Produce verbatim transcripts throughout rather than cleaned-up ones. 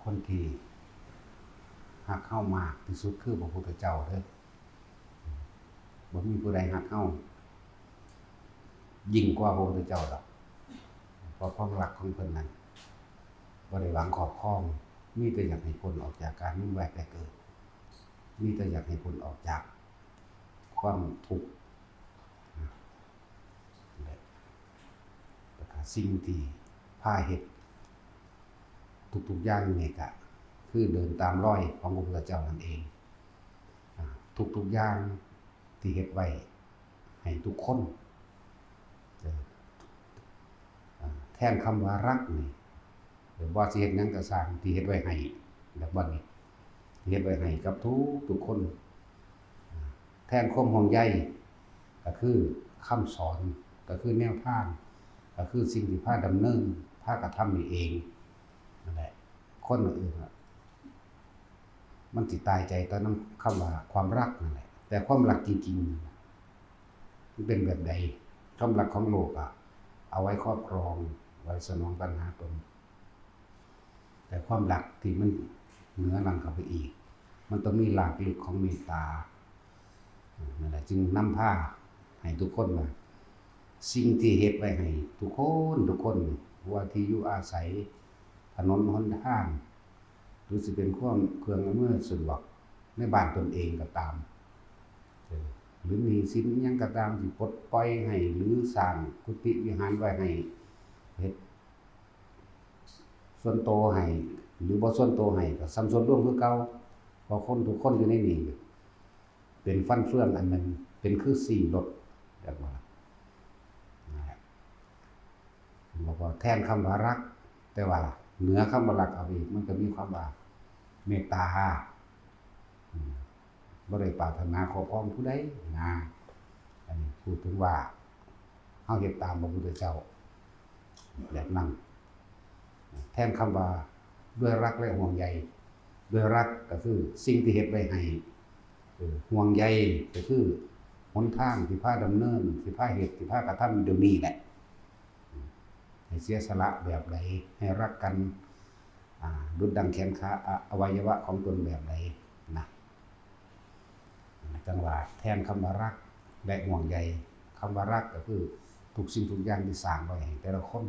คนที่ฮักเฮามากที่สุดคือพระพุทธเจ้าเด้อ บ่มีผู้ใดฮักเฮายิ่งกว่าพระพุทธเจ้าดอก เพราะความฮักของเพิ่นนั้นบ่ได้หวังครอบครอง มีแต่อยากให้พ้นออกจากการเวียนว่ายตายเกิด มีแต่อยากให้พ้นออกจากความทุกข์ และ แล้วก็สิ่งที่พาเฮ็ดทุกๆอย่างนี่ก็คือเดินตามรอยของพระพุทธเจ้านั่นเอง อ่า ทุกๆอย่างที่เฮ็ดไว้ให้ทุกคน เออ อ่า แทนคำว่าฮักนี่ หรือว่าสิเฮ็ดหยังก็ซ่างที่เฮ็ดไว้ให้ แบบว่านี้ ที่เฮ็ดไว้ให้กับทุกๆคน แทนความห่วงใยก็คือคำสอน ก็คือแนวทาง ก็คือสิ่งที่พาดำเนิน พากระทำนี่เอง นั่นแหละ คนอื่นอะ มันสิตายใจต่อนำคำว่าความฮักนั่นแหละ แต่ความฮักจริงๆ มันเป็นแบบใด ความฮักของโลกอะ เอาไว้ครอบครอง ไว้สนองตัณหาตน แต่ความฮักที่มันเหนือนั้นเข้าไปอีก มันต้องมีรากลึกของเมตตา นั่นแหละจึงนำพาให้ทุกคนว่า สิ่งที่เฮ็ดไว้ให้ทุกคน ทุกคน ว่าที่อยู่อาศัย ถนนหนทาง หรือสิเป็นความเครื่องอำนวยสะดวกในบ้านตนเองก็ตาม เออ หรือหนี้สินอิหยังก็ตามที่ปลดปล่อยให้ หรือสร้างกุฏิวิหารไว้ให้ เฮ็ดส่วนโตให้ หรือบ่ส่วนโตให้ก็ส่ำส่วนรวมคือเก่า เพราะคนทุกคนอยู่ในนี้ เป็นฟันเฟืองอันหนึ่ง เป็นคือซี้รถ แบบว่า นั่นแหละ แล้วก็แทนคำว่าฮัก แต่ว่าเหนือคำว่าฮักเอาอีก มันก็มีความว่าเมตตา อืม บ่ได้ปรารถนาครอบครองผู้ใดนะ อันนี้พูดถึงว่าเฮาเฮ็ดตามพระพุทธเจ้า แบบนั้น แทนคำว่าด้วยฮักและห่วงใย ด้วยฮักก็คือสิ่งที่เฮ็ดไว้ให้ เออ ห่วงใยก็คือหนทางที่พาดำเนิน ที่พาเฮ็ด ที่พากระทำอยู่เดี๋ยวนี้แหละ ให้เสียสละแบบใด ให้ฮักกัน อ่า ดุจดังแขนขา อะ อวัยวะของตนแบบใดนะ จั่งว่าแทนคำว่าฮักและห่วงใย คำว่าฮักก็คือทุกสิ่งทุกอย่างที่สร้างไว้ให้แต่ละคน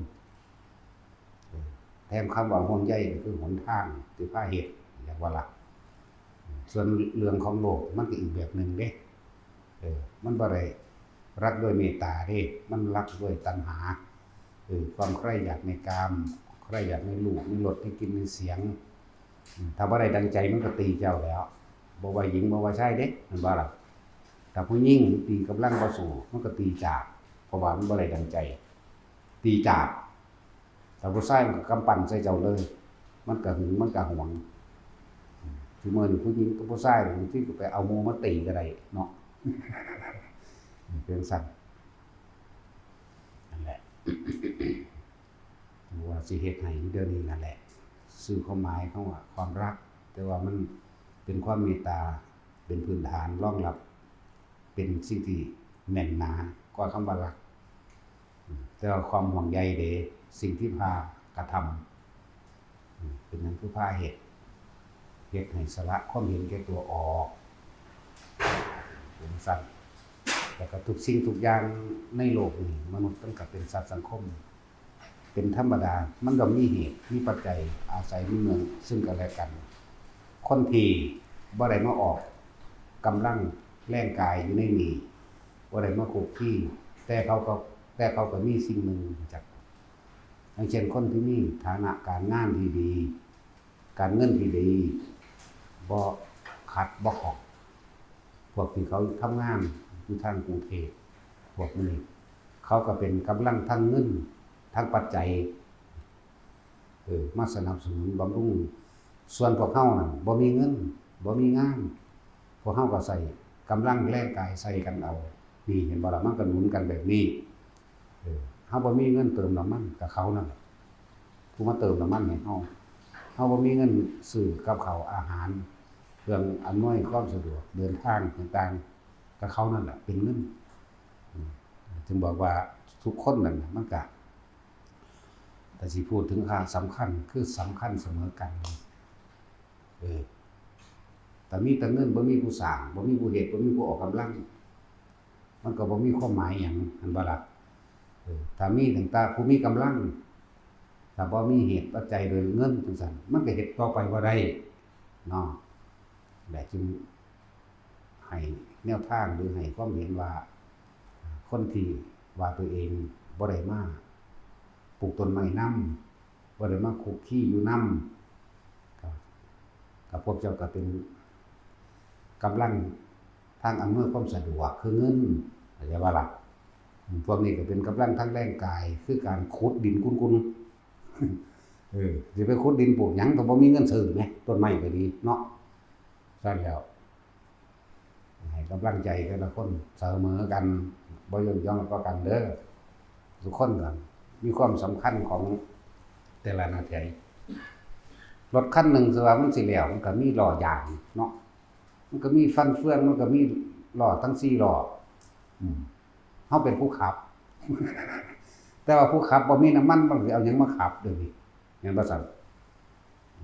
เออ แทนคำว่าห่วงใยก็คือหนทางที่พาเฮ็ด เรียกว่าฮัก ส่วนเรื่องของโลกมันก็อีกแบบหนึ่งเด้ เออ มันบ่ได้ฮักด้วยเมตตาเด้ มันฮักด้วยตัณหา เออ ความใคร่อยากในกาม ใคร่อยากในรูป ในรส ในกลิ่น ในเสียง อืม ถ้าบ่ได้ดังใจมันก็ตีเจ้าแล้ว บ่ว่าหญิงบ่ว่าชายเด้ แม่นบ่ล่ะ ถ้าผู้หญิงตีกำลังบ่สู้ มันก็ตีจาก เพราะว่ามันบ่ได้ดังใจ ตีจาก ถ้าผู้ชายมันก็กำปั้นใส่เจ้าเลย มันก็หึง มันก็หวง อืม ซุมื้อนี้ผู้หญิงกับผู้ชายบางทีก็ไปเอาหมู่มาตีก็ได้เนาะ เป็นจั่งซั้น นั่นแหละ ว่าสิเฮ็ดให้เดี๋ยวนี้นั่นแหละ สื่อความหมายของว่าความฮัก แต่ว่ามันเป็นความเมตตา เป็นพื้นฐานรองรับ เป็นสิ่งที่แน่นหนากว่าคำว่าฮัก อืม แต่ว่าความห่วงใยเด้ สิ่งที่พากระทำ อืม เป็นหยังคือพาเฮ็ด เฮ็ดให้สละความเห็นแก่ตัวออก เป็นจั่งซั้น แล้วก็ทุกสิ่งทุกอย่างในโลกนี้ มนุษย์มันก็เป็นสัตว์สังคม เป็นธรรมดา มันก็มีเหตุ มีปัจจัย อาศัยมีเมืองซึ่งกันและกัน คนที่บ่ได้มาออกกำลังแรงกายอยู่ในนี้ บ่ได้มาคุกคี แต่เขาก็ แต่เขาก็มีสิ่งหนึ่งจาก อย่างเช่นคนที่มีฐานะการงานที่ดี การเงินที่ดี บ่ขัดบ่ข้อง พวกที่เขาทำงานอยู่ทางกรุงเทพฯ พวกนี้ เขาก็เป็นกำลังทางเงิน ทางปัจจัย เออ มาสนับสนุนบำรุง ส่วนพวกเฮานั่นบ่มีเงิน บ่มีงาน พวกเฮาก็ใส่กำลังแรงกายใส่กันเอา นี่เห็นบ่ล่ะ มันก็หนุนกันแบบนี้ เออ เฮาบ่มีเงินเติมน้ำมัน ก็เขานั่นแหละ ผู้มาเติมน้ำมันให้เฮา เฮาบ่มีเงินซื้อกับข้าวอาหาร เครื่องอำนวยความสะดวกเดินทางต่างๆ ก็เขานั่นแหละเป็นเงิน อืม จึงบอกว่าทุกคนนั่นน่ะมันก็ ถ้าสิพูดถึงค่าสำคัญ คือสำคัญเสมอกัน เออ ถ้ามีแต่เงิน บ่มีผู้สร้าง บ่มีผู้เฮ็ด บ่มีผู้ออกกำลัง มันก็บ่มีความหมายหยัง แม่นบ่ล่ะ? เออ ถ้ามีตั้งแต่ผู้มีกำลัง ถ้าบ่มีเหตุปัจจัยโดยเงินจั่งซั้น มันก็เฮ็ดต่อไปบ่ได้เนาะ และจึงให้แนวทางหรือให้ความเห็นว่า คนที่ว่าตัวเองบ่ได้มาปลูกต้นไม้นำ บ่ได้มาคุกคีอยู่นำ ก็ ก็พวกเจ้าก็เป็นกำลังทางอำนวยความสะดวกคือเงิน เข้าใจบ่ล่ะ? พวกนี้ก็เป็นกำลังทางแรงกาย คือการขุดดินกุนๆ เออ สิไปขุดดินปลูกหยัง ก็บ่มีเงินซื้อแหม ต้นไม้ก็ดีเนาะ ซั่นแหล้ว ให้กำลังใจแต่ละคนเสมอกัน บ่ย่นหย่อนกว่ากันเด้อ ทุกคนก็มีความสำคัญของแต่ละหน้าที่ รถคันหนึ่งสิว่ามันสิแล้ว มันก็มีล้อยางเนาะ มันก็มีฟันเฟือง มันก็มีล้อทั้งสี่ล้อ อืม เฮาเป็นผู้ขับ แต่ว่าผู้ขับบ่มีน้ำมัน มันสิเอาหยังมาขับเดี๋ยวนี้ แม่นบ่ซั่น?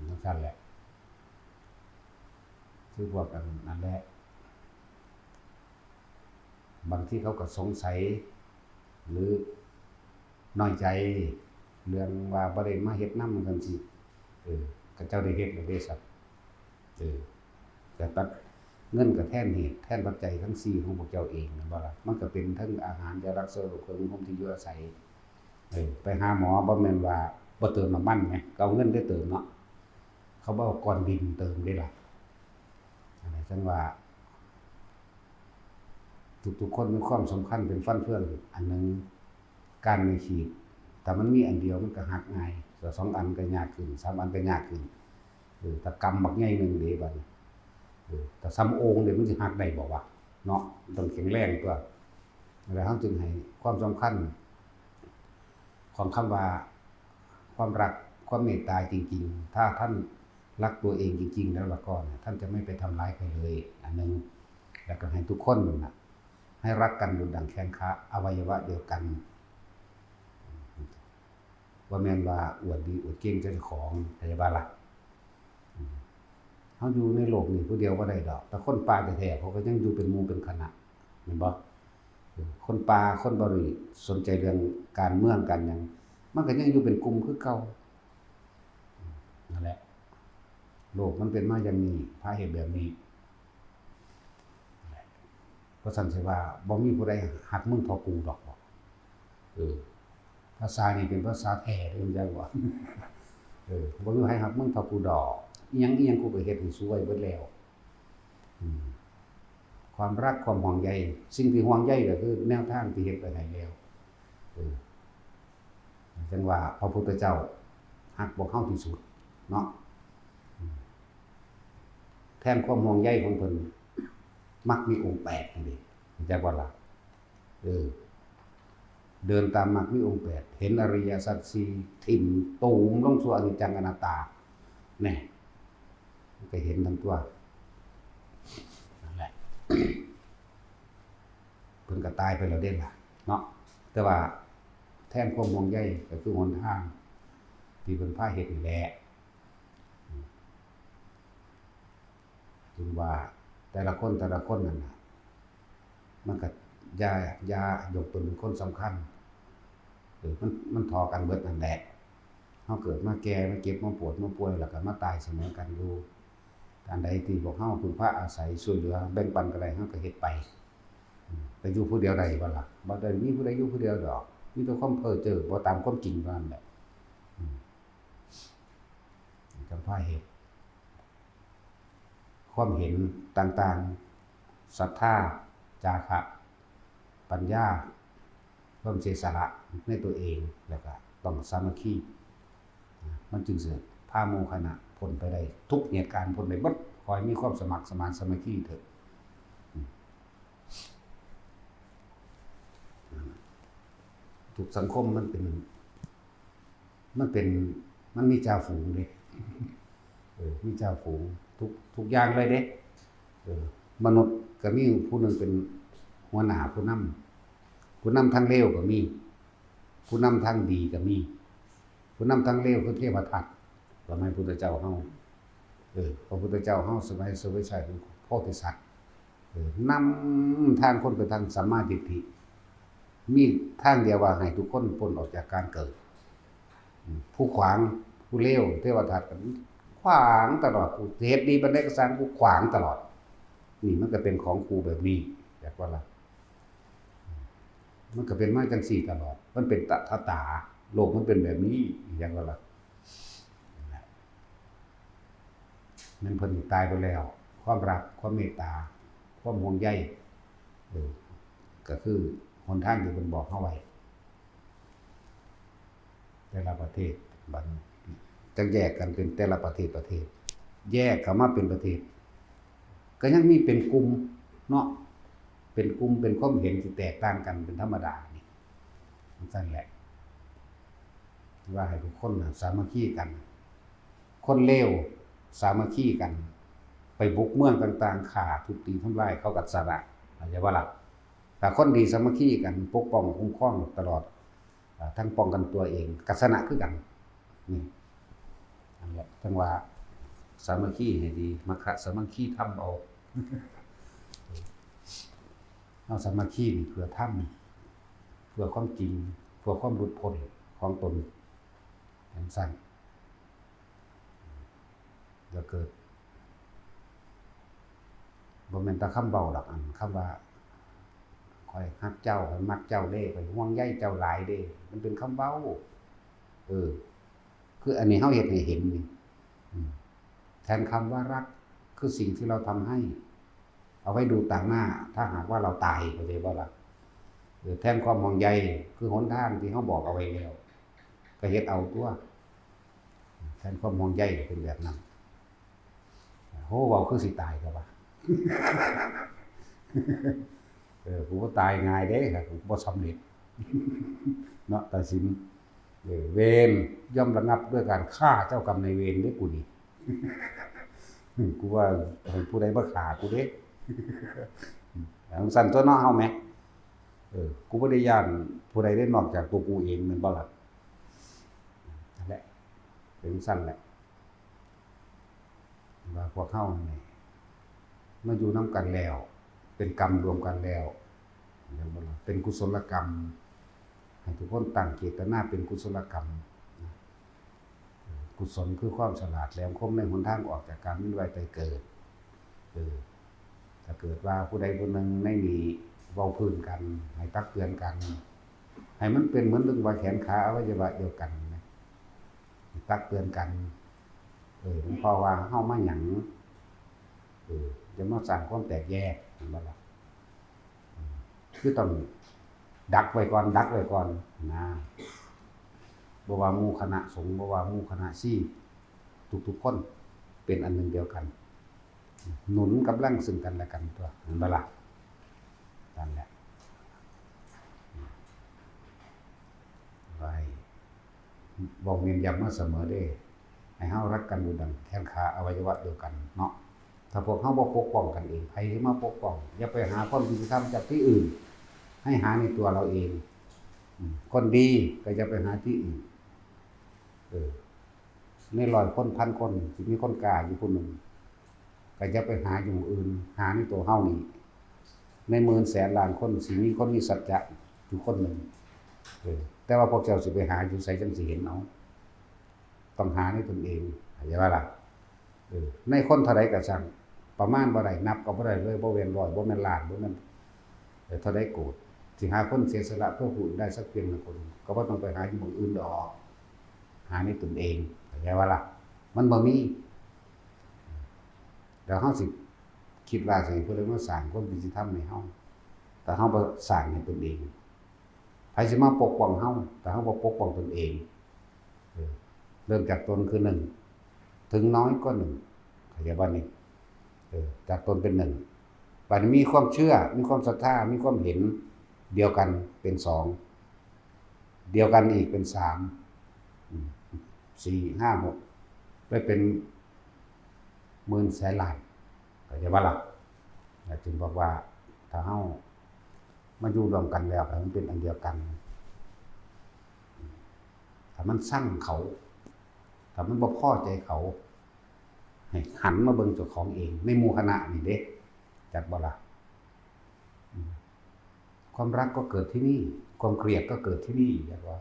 จั่งซั่นแหละ คือพวกกันนั่นแหละ บางทีเขาก็สงสัย หรือน้อยใจ เรื่องว่าบ่ได้มาเฮ็ดนำจั่งซี้ เออ เขาเจ้าได้เฮ็ดแล้วเด้ซั้น เออ ก็ตัด เงินก็แทนเหตุ แทนปัจจัยทั้งสี่ของพวกเจ้าเอง แม่นบ่ล่ะ? มันก็เป็นทั้งอาหาร ยารักษาโรค เครื่องนุ่งห่ม ที่อยู่อาศัย เออ ไปหาหมอบ่แม่นว่าบ่เติมน้ำมันแหม ก็เอาเงินไปเติมเนาะ เขาบ่เอาก้อนดินเติมเด้ล่ะ อันนี้จั่งว่า ทุกๆคนมีความสำคัญเป็นฟันเฟืองอันหนึ่ง ก้านไม้ขีด ถ้ามันมีอันเดียวมันก็หักง่าย แต่สองอันก็ยากขึ้น สามอันก็ยากขึ้น เออ ถ้ากำบักใหญ่หนึ่งเด้บัดนี้ เออ ถ้าส่ำโอ่งเด้มันสิหักได้บ่วะ เนาะ มันต้องแข็งแรงตั๊ว แล้วเฮาจึงให้ความสำคัญ ของคำว่าความรัก ความเมตตาจริงๆ ถ้าท่านรักตัวเองจริงๆ แล้วล่ะก็เนี่ย ท่านจะไม่ไปทำร้ายใครเลย อันหนึ่ง แล้วก็ให้ทุกคนน่ะ ให้รักกันดุจดั่งแขนขา อวัยวะเดียวกัน บ่แม่นว่าอวดดีอวดเก่งเจ้าของ เข้าใจบ่ล่ะ? อืม เฮาอยู่ในโลกนี้ผู้เดียวบ่ได้ดอก แต่คนป่าแท้ๆ เขาก็ยังอยู่เป็นหมู่เป็นคณะ แม่นบ่? เออ คนป่า คนบ่ได้สนใจเรื่องการเมืองการหยัง มันก็ยังอยู่เป็นกลุ่มคือเก่า นั่นแหละ โลกมันเป็นมาอย่างนี้ พาเฮ็ดแบบนี้ เพราะฉะนั้นสิว่าบ่มีผู้ใดฮักมึงเท่ากูดอก เออ ภาษานี่เป็นภาษาแท้เด้ จั่งว่า เออ บ่มีไผฮักมึงเท่ากูดอก อิหยังอิหยังกูก็เฮ็ดให้สูไว้เบิดแล้ว อืม ความรักความห่วงใย สิ่งที่ห่วงใยก็คือแนวทางที่เฮ็ดไว้ให้แล้ว เออ จั่งว่าพระพุทธเจ้าฮักพวกเฮาที่สุดเนาะ อืม แทนความห่วงใยของเพิ่น มรรคมีองค์แปดนั่นเด้ รู้จักบ่ล่ะ? เออ เดินตามมรรคมีองค์แปด เห็นอริยสัจสี่ ถิ่มตูมลงสู่อนิจจังอนัตตา แน่ มันก็เห็นทั้งตัว นั่นแหละ เพิ่นก็ตายไปแล้วเด้ล่ะ เนาะ แต่ว่าแทนความห่วงใยก็คือหนทางที่เพิ่นพาเฮ็ดนี่แหละ อืม ถึงว่าแต่ละคนแต่ละคนนั่นน่ะ มันก็อย่า อย่ายกตนเป็นคนสำคัญ เออ มัน มันเท่ากันเบิดนั่นแหละ เฮาเกิดมาแก่ มาเจ็บ มาปวด มาป่วย แล้วก็มาตายเสมอกันอยู่ อันใดที่พวกเฮาพึ่งพาอาศัย ช่วยเหลือ แบ่งปันกันได้ เฮาก็เฮ็ดไป อืม แต่อยู่ผู้เดียวได้บ่ล่ะ? บ่ได้มีผู้ใดอยู่ผู้เดียวดอก มีแต่ความเพ้อเจ้อ บ่ตามความจริงเท่านั้นแหละ อืม จั่งพาเฮ็ด ความเห็นต่างๆ ศรัทธา จาคะ ปัญญา ความเสียสละในตัวเอง แล้วก็ต้องสามัคคี มันจึงสิพาหมู่คณะพ้นไปได้ ทุกเหตุการณ์พ้นได้เบิด ขอให้มีความสมัครสมานสามัคคีเถอะ ทุกสังคมมันเป็น มันเป็น มันมีจ่าฝูงเด้ เออ มีจ่าฝูง ทุก ทุกอย่างเลยเด้ เออ มนุษย์ก็มีผู้หนึ่งเป็นหัวหน้าผู้นำ ผู้นำทางเลวก็มี ผู้นำทางดีก็มี ผู้นำทางเลวคือเทวทัต สมัยพุทธเจ้าเฮา เออ พระพุทธเจ้าเฮาสมัยเสวยชัยเป็นโพธิสัตว์ เออ นำทางคนไปทางสัมมาทิฏฐิ มีทางเดียวว่าให้ทุกคนพ้นออกจากการเกิด อืม ผู้ขวาง ผู้เลว เทวทัตก็ขวางตลอด กูเฮ็ดดีปานใดก็ซ่าง กูขวางตลอด นี่มันก็เป็นของกูแบบนี้ อยากว่าล่ะ มันก็เป็นมาจังซี่ตลอด มันเป็นตถาตา โลกมันเป็นแบบนี้ อยากว่าล่ะ แม่นเพิ่นตายไปแล้ว ความรัก ความเมตตา ความห่วงใย เออ ก็คือหนทางที่เพิ่นบอกเฮาไว้ แต่ละประเทศ บัดนี้จั่งแยกกันเป็นแต่ละประเทศประเทศ แยกเข้ามาเป็นประเทศ ก็ยังมีเป็นกลุ่มเนาะ เป็นกลุ่ม เป็นความเห็นที่แตกต่างกันเป็นธรรมดานี่ จั่งซั่นแหละ ว่าให้ทุกคนน่ะสามัคคีกัน คนเลวสามัคคีกัน ไปบุกเมืองต่างๆ ฆ่าทุบตีทำลาย เขาก็ชนะ เข้าใจบ่ล่ะ ถ้าคนดีสามัคคีกัน ปกป้องคุ้มครองตลอด อ่า ทั้งป้องกันตัวเอง ก็ชนะคือกัน นี่ นั่นแหละ จั่งว่าสามัคคีให้ดี มัคคะสามัคคีธรรมเอา เฮาสามัคคีนี่เพื่อธรรม เพื่อความจริง เพื่อความหลุดพ้นของตน จั่งซั่น แล้วเกิด บ่แม่นแต่คำเว้าดอก อันคำว่า "ข้อยฮักเจ้า ข้อยมักเจ้าเด้ ข้อยห่วงใยเจ้าหลายเด้" มันเป็นคำเว้า เออ คืออันนี้เฮาเฮ็ดให้เห็นนี่ อืม แทนคำว่ารัก คือสิ่งที่เราทำให้ เอาไว้ดูต่างหน้า ถ้าหากว่าเราตาย เข้าใจบ่ล่ะ เออ แทนความห่วงใย คือหนทางที่เฮาบอกเอาไว้แล้ว ก็เฮ็ดเอาตั๊ว แทนความห่วงใยเป็นแบบนั้น โห เว้าคือสิตายก็ว่า เออ กูบ่ตายง่ายเด้ กูบ่สำเร็จ เนาะ ตัดสิน เออ เวรย่อมระงับด้วยการฆ่าเจ้ากรรมนายเวรเด้อกูนี่ กูว่าให้ผู้ใดมาฆ่ากูเด้ จั่งซั่นตั๊วเนาะ เฮาแหม เออ กูบ่ได้ย้านผู้ใดเด้ นอกจากตัวกูเอง แม่นบ่ล่ะ นั่นแหละ เป็นจั่งซั่นแหละ ว่าพวกเฮานี่มาอยู่นำกันแล้ว เป็นกรรมรวมกันแล้ว แม่นบ่ล่ะ เป็นกุศลกรรม ให้ทุกคนตั้งเจตนาเป็นกุศลกรรม กุศลคือความฉลาดแหลมคมในหนทางออกจากการเวียนว่ายตายเกิด เออ ถ้าเกิดว่าผู้ใดผู้หนึ่งในนี้เว้าพื้นกัน ให้ตักเตือนกัน ให้มันเป็นเหมือนเรื่องว่าแขนขาอวัยวะเดียวกันนะ ตักเตือนกัน เออ หลวงพ่อว่าเฮามาหยัง เออ อย่ามาสร้างความแตกแยก แม่นบ่ล่ะ อืม คือต้องดักไว้ก่อน ดักไว้ก่อนนะ บ่ว่าหมู่คณะสงฆ์ บ่ว่าหมู่คณะชี ทุกๆคนเป็นอันหนึ่งเดียวกัน หนุนกำลังซึ่งกันและกันตั๊ว แม่นบ่ล่ะ นั่นแหละ ไว้ เว้าเน้นย้ำมาเสมอเด้ ให้เฮารักกันดุจดังแขนขาอวัยวะเดียวกันเนาะ ถ้าพวกเฮาบ่ปกป้องกันเอง ไผสิมาปกป้อง อย่าไปหาความยุติธรรมจากที่อื่น ให้หาในตัวเราเอง อืม คนดีก็อย่าไปหาที่อื่น เออ ในร้อยคน พันคน สิมีคนกล้าอยู่ผู้หนึ่ง ก็อย่าไปหาอยู่หม่องอื่น หาในตัวเฮานี่ ในหมื่นแสนล้านคน สิมีคนมีสัจจะอยู่คนหนึ่ง เออ แต่ว่าพวกเจ้าสิไปหาอยู่ไสจั่งสิเห็นเอา ต้องหาในตนเอง เข้าใจบ่ล่ะ เออ ในคนเท่าใดก็ช่าง ประมาณบ่ได้ นับก็บ่ได้เลย บ่แม่นร้อย บ่แม่นล้าน บ่แม่น เออ เท่าใดโกด สิหาคนเสียสละเพื่อผู้อื่นได้สักเพียงหนึ่งคน ก็บ่ต้องไปหาอยู่หม่องอื่นดอก หาในตนเอง เข้าใจบ่ล่ะ มันบ่มี แล้วเฮาสิคิดว่าสิให้ผู้ใดมาสร้างความยุติธรรมให้เฮา แต่เฮาบ่สร้างให้ตนเอง ไผสิมาปกป้องเฮา แต่เฮาบ่ปกป้องตนเอง เออ เริ่มจากตนคือหนึ่ง ถึงน้อยก็หนึ่ง เข้าใจบ่นี่ เออ จากตนเป็นหนึ่ง บัดนี้มีความเชื่อ มีความศรัทธา มีความเห็นเดียวกันเป็นสอง เดียวกันอีกเป็นสาม อืม สี่ ห้า หก ไปเป็นหมื่นแสนล้าน เข้าใจบ่ล่ะ แล้วจึงบอกว่าถ้าเฮามาอยู่ร่วมกันแล้ว ให้มันเป็นอันเดียวกัน ถ้ามันซังเขา ถ้ามันบ่พอใจเขา ให้หันมาเบิ่งเจ้าของเองในหมู่คณะนี่เด้ จักบ่ล่ะ อืม ความรักก็เกิดที่นี่ ความเกลียดก็เกิดที่นี่ จักว่า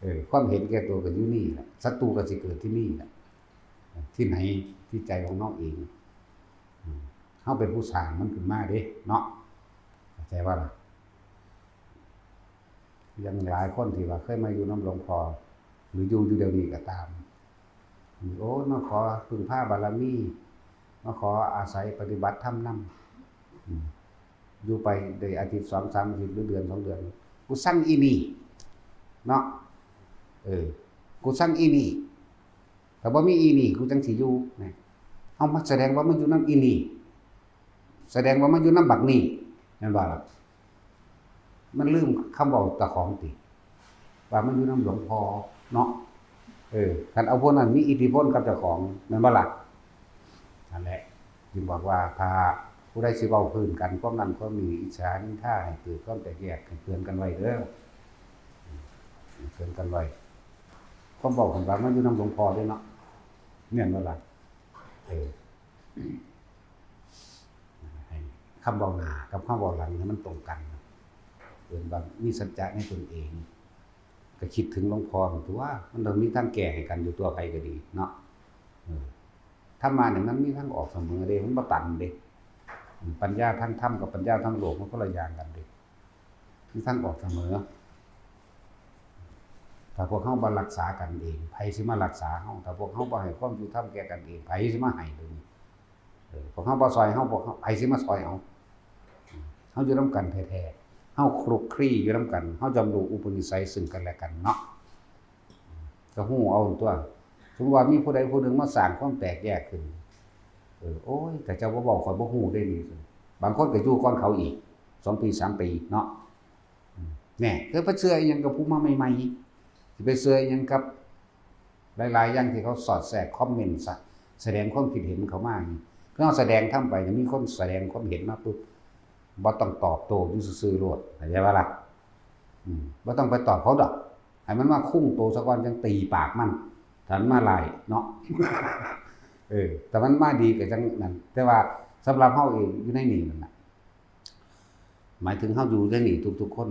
เออ ความเห็นแก่ตัวก็อยู่นี่แหละ ศัตรูก็สิเกิดที่นี่แหละ ที่ไหน ที่ใจของเฮาเอง อืม เฮาเป็นผู้สร้างมันขึ้นมาเด้เนาะ เข้าใจบ่ล่ะ อย่างหลายคนที่ว่าเคยมาอยู่นำหลวงพ่อ หรืออยู่อยู่เดี๋ยวนี้ก็ตาม โอ้ มาขอพึ่งพาบารมี มาขออาศัยปฏิบัติธรรมนำ อืม อยู่ไปได้อาทิตย์สองสามอาทิตย์ หรือเดือนสองเดือน กูซังอีนี่ เนาะ เออ กูซังอีนี่ ถ้าบ่มีอีนี่ กูจังสิอยู่นะ เฮามาแสดงว่ามันอยู่นำอีนี่ แสดงว่ามันอยู่นำบักนี่ แม่นบ่ล่ะ มันลืมคำเว้าเจ้าของติ ว่ามันอยู่นำหลวงพ่อเนาะ เออ คันเอาพวกนั้นมีอิทธิพลกับเจ้าของ แม่นบ่ล่ะ นั่นแหละ จึงบอกว่าถ้าผู้ใดสิเว้าพื้นกันความนั้นความนี้ อิจฉานินทา ให้เกิดความแตกแยก ให้เตือนกันไว้เด้อ เตือนกันไว้ ความเว้าของบางมันอยู่นำหลวงพ่อเด้เนาะ แม่นบ่ล่ะ เออ ให้คำเว้าหน้ากับคำเว้าหลังให้มันตรงกัน เอิ้นว่ามีสัจจะในตนเอง ก็คิดถึงหลวงพ่อหั่นตั่ว มันต้องมีทางแก้ให้กันอยู่ตัว ไผก็ดีเนาะ เออ ธรรมะนี่มันมีทางออกเสมอเด้ มันบ่ตันเด้ ปัญญาทางธรรมกับปัญญาทางโลกมันคนละอย่างกันเด้ มีทางออกเสมอ ถ้าพวกเฮาบ่รักษากันเอง ไผสิมารักษาเฮา ถ้าพวกเฮาบ่ให้ความยุติธรรมแก่กันเอง ไผสิมาให้เดี๋ยวนี้ เออ พวกเฮาบ่ซ่อยเฮา พวกเฮา ไผสิมาซ่อยเอา เฮาอยู่นำกันแท้ๆ เฮาคลุกคลีอยู่นำกัน เฮาย่อมรู้อุปนิสัยซึ่งกันและกันเนาะ ก็ฮู้เอาตัว สมมุติว่ามีผู้ใดผู้หนึ่งมาสร้างความแตกแยกขึ้น เออ โอ้ย ถ้าเจ้าบ่เว้า ข้อยบ่ฮู้เด้นี่ บางคนก็อยู่ก่อนเขาอีก สองปี สามปีเนาะ อืม แน่ เธอไปเชื่ออิหยังกับผู้มาใหม่ๆ สิไปเชื่ออิหยังกับหลายๆ อย่างที่เขาสอดแทรกคอมเมนต์ซะ แสดงความคิดเห็นเข้ามานี่ คือเฮาแสดงธรรมไปเนี่ย มีคนแสดงความเห็นมาปุ๊บ บ่ต้องตอบโต้ อยู่ซื่อๆ โลด เข้าใจบ่ล่ะ อืม บ่ต้องไปตอบเขาดอก ให้มันมาคุ่งโตซะก่อน จั่งตีปากมัน ถ้ามันมาหลายเนาะ เออ ถ้ามันมาดีก็จั่งนั่น แต่ว่าสำหรับเฮาเองอยู่ในนี่นั่นน่ะ หมายถึงเฮาอยู่ในนี่ทุกๆ คน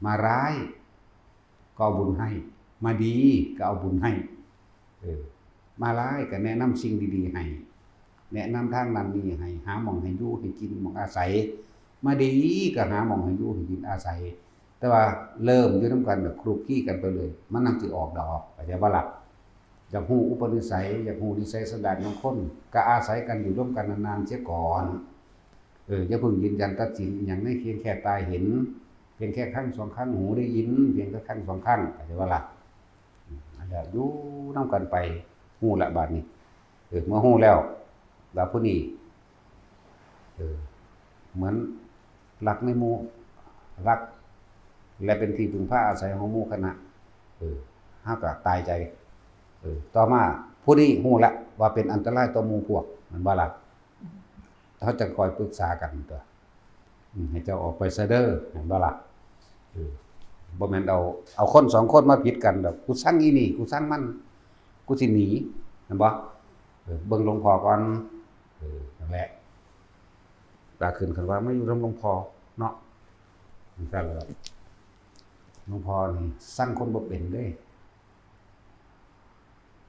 มาร้ายก็เอาบุญให้ มาดีก็เอาบุญให้ เออ มาร้ายก็แนะนำสิ่งดีๆ ให้ แนะนำทางนั้นนี่ให้ หาหม่องให้อยู่ให้กินหม่องอาศัย มาดีก็หาหม่องให้อยู่ให้กินอาศัย แต่ว่าเริ่มอยู่นำกันน่ะ คลุกคลีกันไปเลย มันจั่งสิออกดอก เข้าใจบ่ล่ะ อยากฮู้อุปนิสัย อยากฮู้นิสัยสันดานของคน ก็อาศัยกันอยู่ร่วมกันนานๆ เสียก่อน เออ อย่าเพิ่งยืนยันตัดสินอิหยังในเพียงแค่ตาเห็น เพียงแค่ครั้งสองครั้ง หูได้ยิน เพียงแค่ครั้งสองครั้ง เข้าใจบ่ล่ะ อืม นั่นแหละ อยู่นำกันไป ฮู้ละบาดนี้ เออ เมื่อฮู้แล้ว ว่าผู้นี้ เออ เหมือนรักในหมู่ รัก และเป็นที่พึ่งพาอาศัยของหมู่คณะ เออ เฮาก็ตายใจ เออ ต่อมาผู้นี้ฮู้ละว่าเป็นอันตรายต่อหมู่พวก แม่นบ่ล่ะ เฮาจั่งค่อยปรึกษากันตั๊ว อืม ให้เจ้าออกไปซะเด้อ แม่นบ่ล่ะ เออ บ่แม่นเอา เอาคนสองคนมาผิดกันดอก กูซังอีนี่ กูซังมัน กูสิหนี แม่นบ่ เออ เบิ่งหลวงพ่อก่อน เออ นั่นแหละ ตาขึ้นคันว่ามาอยู่นำหลวงพ่อเนาะ จั่งซั้นแหละ หลวงพ่อนี่ซังคนบ่เป็นเด้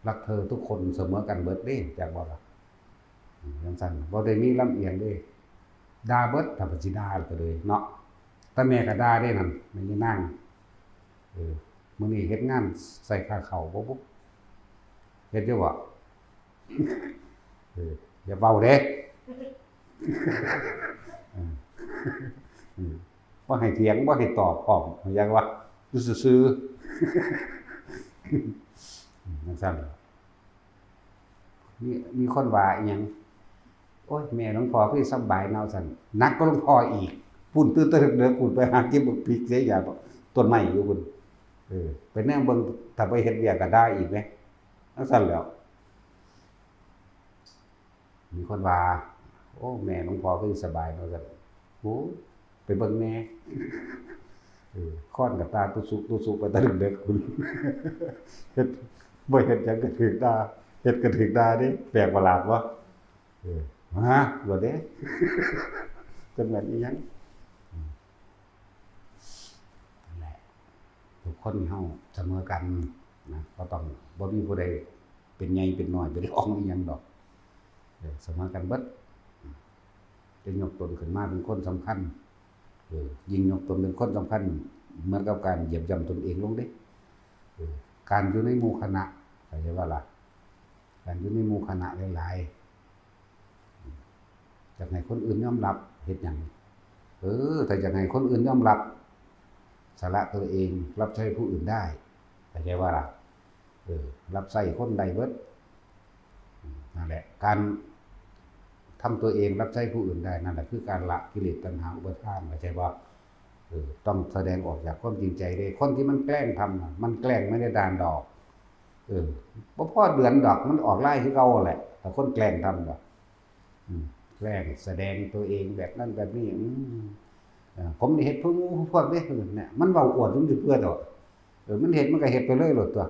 รักเธอทุกคนเสมอกันเบิดเด้ จักบ่ล่ะ อืม จั่งซั้น บ่ได้มีลำเอียงเด้ ด่าเบิด ถ้าเพิ่นสิด่าก็เลยเนาะ แต่แม่ก็ด่าเด้นั่น แม่ยายนาง เออ มื้อนี้เฮ็ดงานใส่ค่าข้าวบ่บุ เฮ็ดอยู่บ่ เออ อย่าเว้าเด้ อืม อืม บ่ให้เถียง บ่ให้ตอบพร้อม อยากว่า อยู่ซื่อๆ อืม จั่งซั้นล่ะ มี มีคนว่าอิหยัง โอ๊ย แม่หลวงพ่อคือสำบายเนาะ ซั่น หนักกว่าหลวงพ่ออีก พู้นตื่นแต่เดิกๆ พู้นไปหาเก็บบักพริกเสียยาต้นไม้อยู่พู้น เออ ไปแนมเบิ่ง ถ้าไปเฮ็ดเวียกก็ด่าอีกแหม จั่งซั้นแหล้ว มีคนว่า โอ้ แม่หลวงพ่อคือสบายเนาะ ซั่น โอ้ ไปเบิ่งแหน่ เออ ค้อนก็ตาตุสุตุสุไปแต่เดิกๆ พู้น เฮ็ด บ่เฮ็ดหยังก็ถืกด่า ฮ็ดก็ถืกด่าเด้ แปลกประหลาดบ่ เออ ฮะ บ่เด้ จักแม่นอีหยัง อืม นั่นแหละ ทุกคนเฮาเสมอกันนะ บ่ต้อง บ่มีผู้ใดเป็นใหญ่เป็นน้อย เป็นรองอีหยังดอก เออ เสมอกันเบิด จะยกตนขึ้นมาเป็นคนสำคัญ เออ ยิ่งยกตนเป็นคนสำคัญ เหมือนกับการเหยียบย่ำตนเองลงเด้ เออ การอยู่ในหมู่คณะ เข้าใจบ่ล่ะ การอยู่ในหมู่คณะหลายๆ อยากให้คนอื่นยอมรับ เฮ็ดหยัง เออ ถ้าอยากให้คนอื่นยอมรับ สละตัวเอง รับใช้ผู้อื่นได้ เข้าใจบ่ล่ะ เออ รับใช้คนได้เบิด อืม นั่นแหละ การทำตัวเองรับใช้ผู้อื่นได้ นั่นแหละคือการละกิเลสตัณหาอุปาทาน เข้าใจบ่ เออ ต้องแสดงออกจากความจริงใจเด้ คนที่มันแกล้งทำน่ะ มันแกล้งไม่ได้นานดอก เออ บ่พอเดือนดอก มันออกไลน์คือเก่าแหละ แต่คนแกล้งทำน่ะ อืม แกล้งแสดงตัวเองแบบนั้นแบบนี้ อืม เออ ผมนี่เฮ็ดเพื่อหมู่พวกเด้ เนี่ย มันเว้าอวดมันสิเพื่อดอก เออ มันเฮ็ดมันก็เฮ็ดไปเลยโลดตั๊ว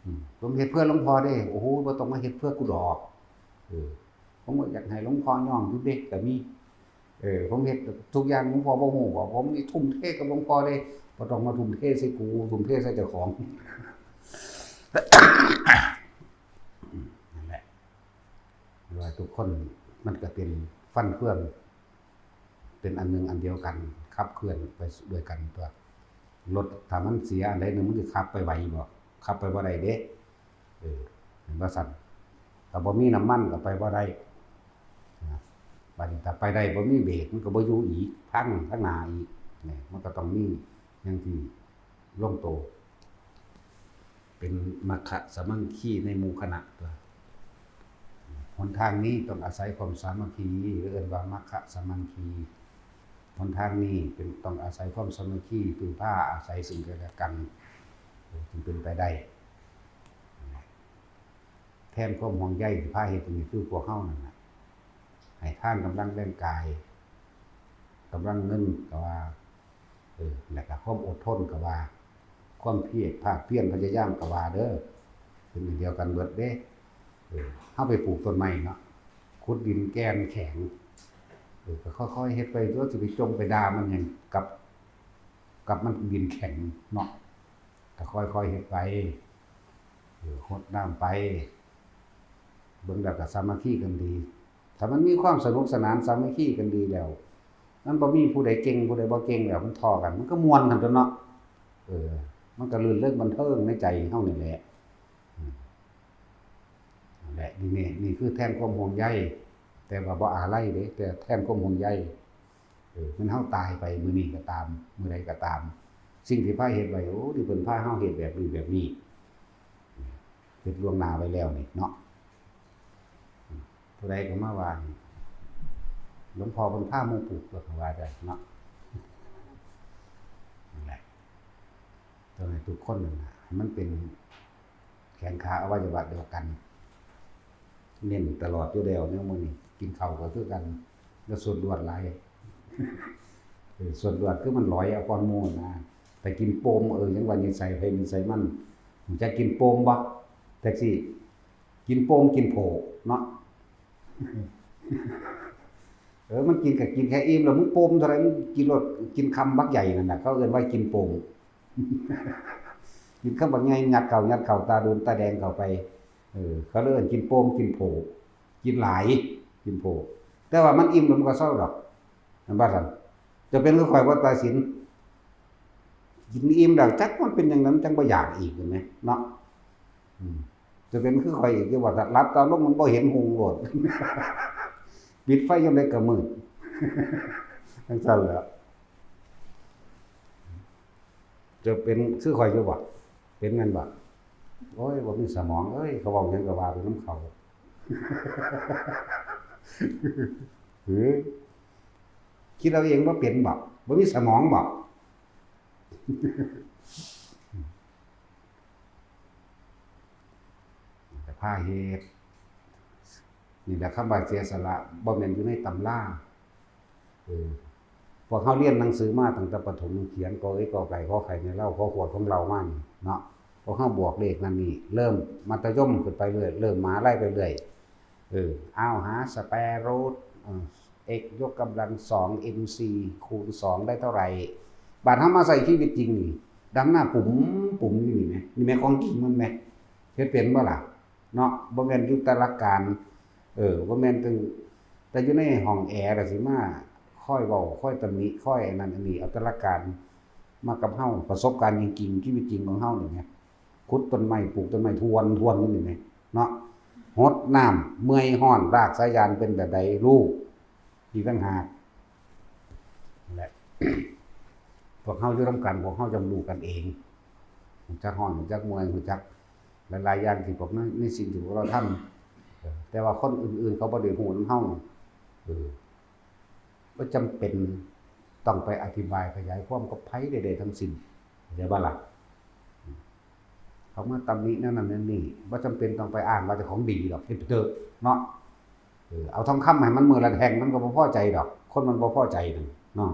อืม ผมเฮ็ดเพื่อหลวงพ่อเด้ โอ้โห บ่ต้องมาเฮ็ดเพื่อกูดอก เออ ผมก็อยากให้หลวงพ่อย่องอยู่เด้ ก็มี เออ ผมเฮ็ดทุกอย่างหลวงพ่อบ่ฮู้บ่ ผมนี่ทุ่มเทกับหลวงพ่อเด้ บ่ต้องมาทุ่มเทใส่กู ทุ่มเทใส่เจ้าของ นั่นแหละ ว่าทุกคนมันก็เป็นฟันเฟือง เป็นอันหนึ่งอันเดียวกัน ขับเคลื่อนไปด้วยกันตั๊ว รถถ้ามันเสียอันใดหนึ่งมันสิขับไปไหวบ่ ขับไปบ่ได้เด้ เออ เห็นบ่ซั่น ถ้าบ่มีน้ำมันก็ไปบ่ได้นะ บัดนี้ถ้าไปได้บ่มีเบรกมันก็บ่อยู่อีก พังทั้งหน้าอีก นี่ มันก็ต้องมีอย่างที่ลงโต เป็นมัคคะสามัคคีในหมู่คณะตั๊ว หนทางนี้ต้องอาศัยความสามัคคี เรียกว่ามัคคะสามัคคี หนทางนี้เป็นต้องอาศัยความสามัคคี พึ่งพาอาศัยซึ่งกันและกัน เออ จึงเป็นไปได้ แทนความห่วงใยที่พาเฮ็ดตรงนี้คือพวกเฮานั่นน่ะ ให้ทานกำลังแรงกาย กำลังเงินก็ว่า เออ แล้วก็ความอดทนก็ว่า ความเพียร ภาคเพียรพยายามก็ว่าเด้อ เป็นอันเดียวกันเบิดเด้ เออ เฮาไปปลูกต้นไม้เนาะ ขุดดินแก่นแข็ง เออ ก็ค่อยๆเฮ็ดไป ตัวสิไปจมไปด่ามันหยัง กับ กับมันดินแข็งเนาะ ก็ค่อยๆเฮ็ดไป เออ รดน้ำไป เบิ่งแล้วก็สามัคคีกันดี ถ้ามันมีความสนุกสนานสามัคคีกันดีแล้ว มันบ่มีผู้ใดเก่งผู้ใดบ่เก่งแล้ว มันท้อกัน มันก็ม่วนกันตั๊วเนาะ เออ มันก็รื่นเริงบันเทิงในใจเฮานี่แหละ อืม นั่นแหละ นี่ นี่ นี่คือแทนความห่วงใย แต่ว่าบ่อาลัยเด้ แต่แทนความห่วงใย เออ แม่นเฮาตายไปมื้อนี้ก็ตาม มื้อใดก็ตาม สิ่งที่พาเฮ็ดไว้ โอ้ นี่เพิ่นพาเฮาเฮ็ดแบบนี้แบบนี้ เฮ็ดล่วงหน้าไว้แล้วนี่เนาะ ผู้ใดก็มาว่านี่ หลวงพ่อเพิ่นพาหมู่ปลูก ก็ว่าได้เนาะ นั่นแหละ ต้องให้ทุกคนนั่นน่ะ ให้มันเป็นแขนขาอวัยวะเดียวกัน เน้นตลอดอยู่แล้ว แนวมื้อนี้ กินข้าวก็คือกัน แล้วสวดลวดหลาย เออ สวดลวดคือมันลอยเอาก่อนหมู่นะ แต่กินโปม เออ ยังว่านิสัยไผนิสัยมัน รู้จักกินโปมบ่ แท็กซี่ กินโปมกินโผเนาะ เออ มันกินก็กินแค่อิ่มแล้ว มึงโปมเท่าไหร่ มึงกินโลด กินคำบักใหญ่นั่นน่ะ เขาเอิ้นว่ากินโปม กินคำบักใหญ่ งัดเข้า งัดเข้า ตาโดนตาแดงเข้าไป เออ เขาเลยเอิ้นกินโปม กินโผ กินหลาย กินโผ แต่ว่ามันอิ่มแล้วมันก็เซาดอก แม่นบ่ซั่น จะเป็นคือข้อยบ่ตายสิน กินอิ่มแล้วจักมันเป็นหยังนั้นจังบ่อยากอีก เห็นไหม เนาะ อืม จะเป็นคือข้อยอีกอยู่ว่า หลับตาลงมันบ่เห็นหุงโลด ปิดไฟยามใดก็มืด จังซั่นแหละ จะเป็นคือข้อยอยู่บ่ เป็นแม่นบ่ โอ้ย บ่มีสมองเอ้ย เขาเว้าหยังก็ว่าไปนำเขา หือ คิดเอาเองบ่เป็นบ่ บ่มีสมองบ่ แต่พาเฮ็ด นี่แหละคำว่าเสียสละ บ่แม่นอยู่ในตำรา เออ พวกเฮาเรียนหนังสือมาตั้งแต่ประถมเขียนกอเอ็กกอไก่ขอไข่ในเล่าขอขวดของเรามานี่เนาะ พวกเฮาบวกเลขนั่นนี่ เริ่มมัธยมขึ้นไปเรื่อย เริ่มมหาลัยไปเรื่อย เออ เอาหา square root เออ x ยกกำลังสอง m c คูณสองได้เท่าไหร่ บาดเฮามาใส่ชีวิตจริงนี่ ดำหน้าปุ๋มปุ๋มอยู่นี่แหม นี่แหมของจริงมันแหม เฮ็ดเป็นบ่ล่ะ เนาะ บ่แม่นอยู่แต่หลักการ เออ บ่แม่นแต่ แต่อยู่ในห้องแอร์ล่ะสิมาคอยเว้า คอยตำหนิ คอยอันนั้นอันนี้ เอาแต่หลักการมากับเฮา ประสบการณ์จริงๆ ชีวิตจริงของเฮานี่แหม ขุดต้นไม้ ปลูกต้นไม้ ทวน ทวนอยู่นี่แหม เนาะ หดน้ำ เมื่อยร้อน รากสายยางเป็นแบบใด รู้ อีกต่างหาก นั่นแหละ พวกเฮาอยู่นำกัน พวกเฮาจั่งรู้กันเอง รู้จักร้อน รู้จักเมื่อย รู้จักหลายๆ อย่างที่พวกนั้น ในสิ่งที่พวกเราทำ เออ แต่ว่าคนอื่นๆ เขาบ่ได้รู้นำเฮา เออ บ่จำเป็นต้องไปอธิบายขยายความกับไผใดๆ ทั้งสิ้น เข้าใจบ่ล่ะ เขามาตำหนิแนวนั้นแนวนี้ บ่จำเป็นต้องไปอ้างว่าเจ้าของดีดอก เฮ็ดไปเถอะ เนาะ เออ เอาทองคำให้มันมื้อละแท่ง มันก็บ่พอใจดอก คนมันบ่พอใจนั่น เนาะ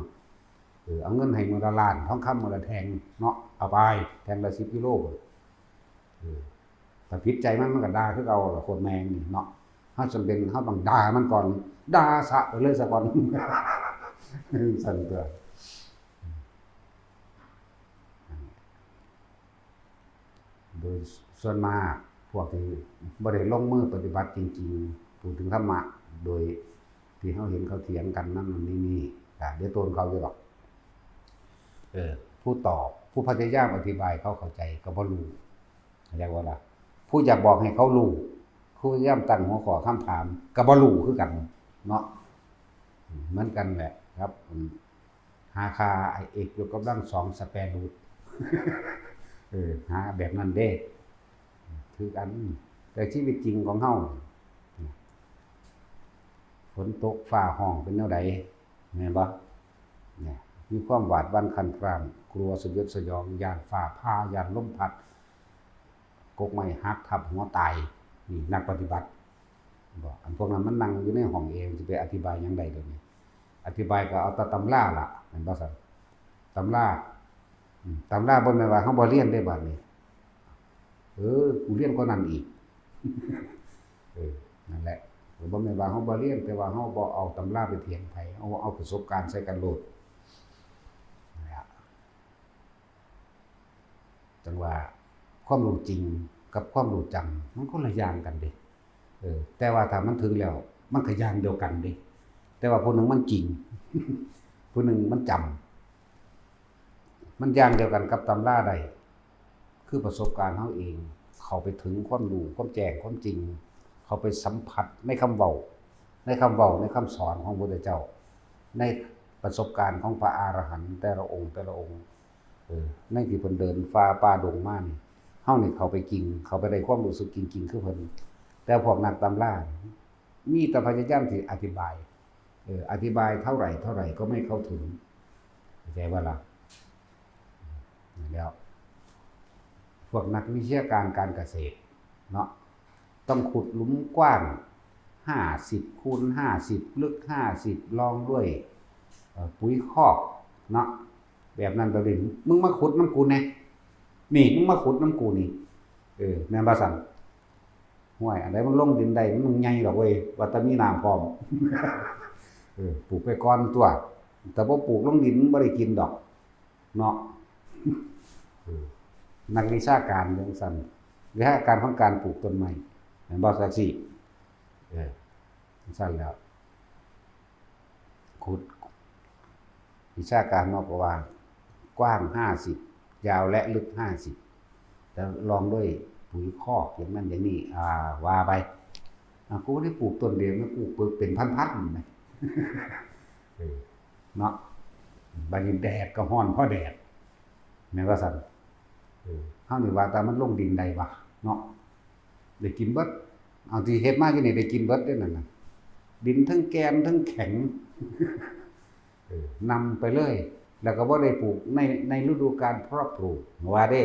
เออ เอาเงินให้มื้อละล้าน ทองคำมื้อละแท่ง เนาะ เอาไป แท่งละสิบกิโล เออ ถ้าผิดใจมัน มันก็ด่าคือเก่าล่ะ โคตรแม่งนี่เนาะ เฮาจำเป็น เฮาต้องด่ามันก่อน ด่าสะไปเลยซะก่อน ซั่นตั่ว โดยส่วนมาก พวกที่บ่ได้ลงมือปฏิบัติจริงๆ พูดถึงธรรมะ โดยที่เฮาเห็นเขาเถียงกันนั่นนี่นี่ อ่า เดี๋ยวโตนเขาอยู่ดอก เออ ผู้ตอบ ผู้พยายามอธิบายเขาเข้าใจก็บ่รู้ เรียกว่าล่ะ ผู้อยากบอกให้เขารู้ ผู้พยายามตั้งหัวข้อคำถาม ก็บ่รู้คือกัน เนาะ เหมือนกันแหละครับ อืม หาค่า x ยกกำลังสอง square root เออ หาแบบนั้นเด้ คือกัน แต่ชีวิตจริงของเฮา ฝนตกฟ้าฮ้องเป็นแนวใด แม่นบ่ เนี่ย มีความหวาดหวั่นคลั่นคราม กลัวสยดสยอง ย้านฟ้าผ่า ย้านลมพัด กกไม้หักทับหัวตาย นี่นักปฏิบัติ บ่ อันพวกนั้นมันนั่งอยู่ในห้องแอร์ สิไปอธิบายหยังได้เดี๋ยวนี้ อธิบายก็เอาแต่ตำราล่ะ แม่นบ่ซั่น ตำรา อืม ตำราบ่แม่นว่าเฮาบ่เรียนเด้บัดนี้ เออ กูเรียนกว่านั้นอีก เออ นั่นแหละ บ่แม่นว่าเฮาบ่เรียน แต่ว่าเฮาบ่เอาตำราไปเถียงไผ เฮาเอาประสบการณ์ใส่กันโลด นั่นแหละ จั่งว่าความรู้จริงกับความรู้จำมันคนละอย่างกันเด้ เออ แต่ว่าถ้ามันถึงแล้ว มันก็อย่างเดียวกันเด้ แต่ว่าผู้หนึ่งมันจริง ผู้หนึ่งมันจำ มันอย่างเดียวกันกับตำราได้ คือประสบการณ์เฮาเอง เข้าไปถึงความรู้ ความแจ้ง ความจริง เข้าไปสัมผัสในคำเว้า ในคำเว้า ในคำสอนของพระพุทธเจ้า ในประสบการณ์ของพระอรหันต์แต่ละองค์ แต่ละองค์ เออ ในที่เพิ่นเดินฝ่าป่าดงมานี่ เฮานี่เข้าไปจริง เข้าไปได้ความรู้สึกจริงๆ คือเพิ่น แต่พวกนักตำรา มีแต่พยายามที่อธิบาย เออ อธิบายเท่าไหร่เท่าไหร่ก็ไม่เข้าถึง เข้าใจบ่ล่ะ แล้ว พวกนักวิชาการการเกษตรเนาะ ต้องขุดหลุมกว้าง ห้าสิบ คูณ ห้าสิบ ลึก ห้าสิบ รองด้วย เอ่อ ปุ๋ยคอกเนาะ แบบนั้นแบบนี้ มึงมาขุดนำกูแหน่ นี่ มึงมาขุดนำกูนี่ เออ แม่นบ่ซั่น ห้วย อันใดมันลงดินได้ มันใหญ่ดอกเว้ย ว่าแต่มีน้ำพร้อม เออ ปลูกไปก่อนตั๊ว แต่บ่ปลูกลงดิน มันบ่ได้กินดอก เนาะ เออ นักวิชาการจั่งซั่น วิชาการของการปลูกต้นไม้ แม่นบ่ จั่งซี้ เออ จั่งซั่นแล้ว ขุด วิชาการเนาะ เพราะว่ากว้างห้าสิบ ยาวและลึกห้าสิบ แล้วรองด้วยปุ๋ยคอกอย่างนั้นอย่างนี้ อ่า ว่าไป อ่ะ กูได้ปลูกต้นเดียวนะ กูปลูกเป็นพันๆ นะ เออ เนาะ บัดนี้แดดก็ฮ้อนพอแดด แม่นว่าซั่น เออ เฮานี่ว่าแต่มันลงดินได้วะ เนาะ ได้กินเบิด เอาที่เฮ็ดมาอยู่นี่ได้กินเบิดเด้นั่นน่ะ ดินทั้งแกนทั้งแข็ง เออ นำไปเลย แล้วก็บ่ได้ปลูกใน ในฤดูกาลเพาะปลูก ว่าเด้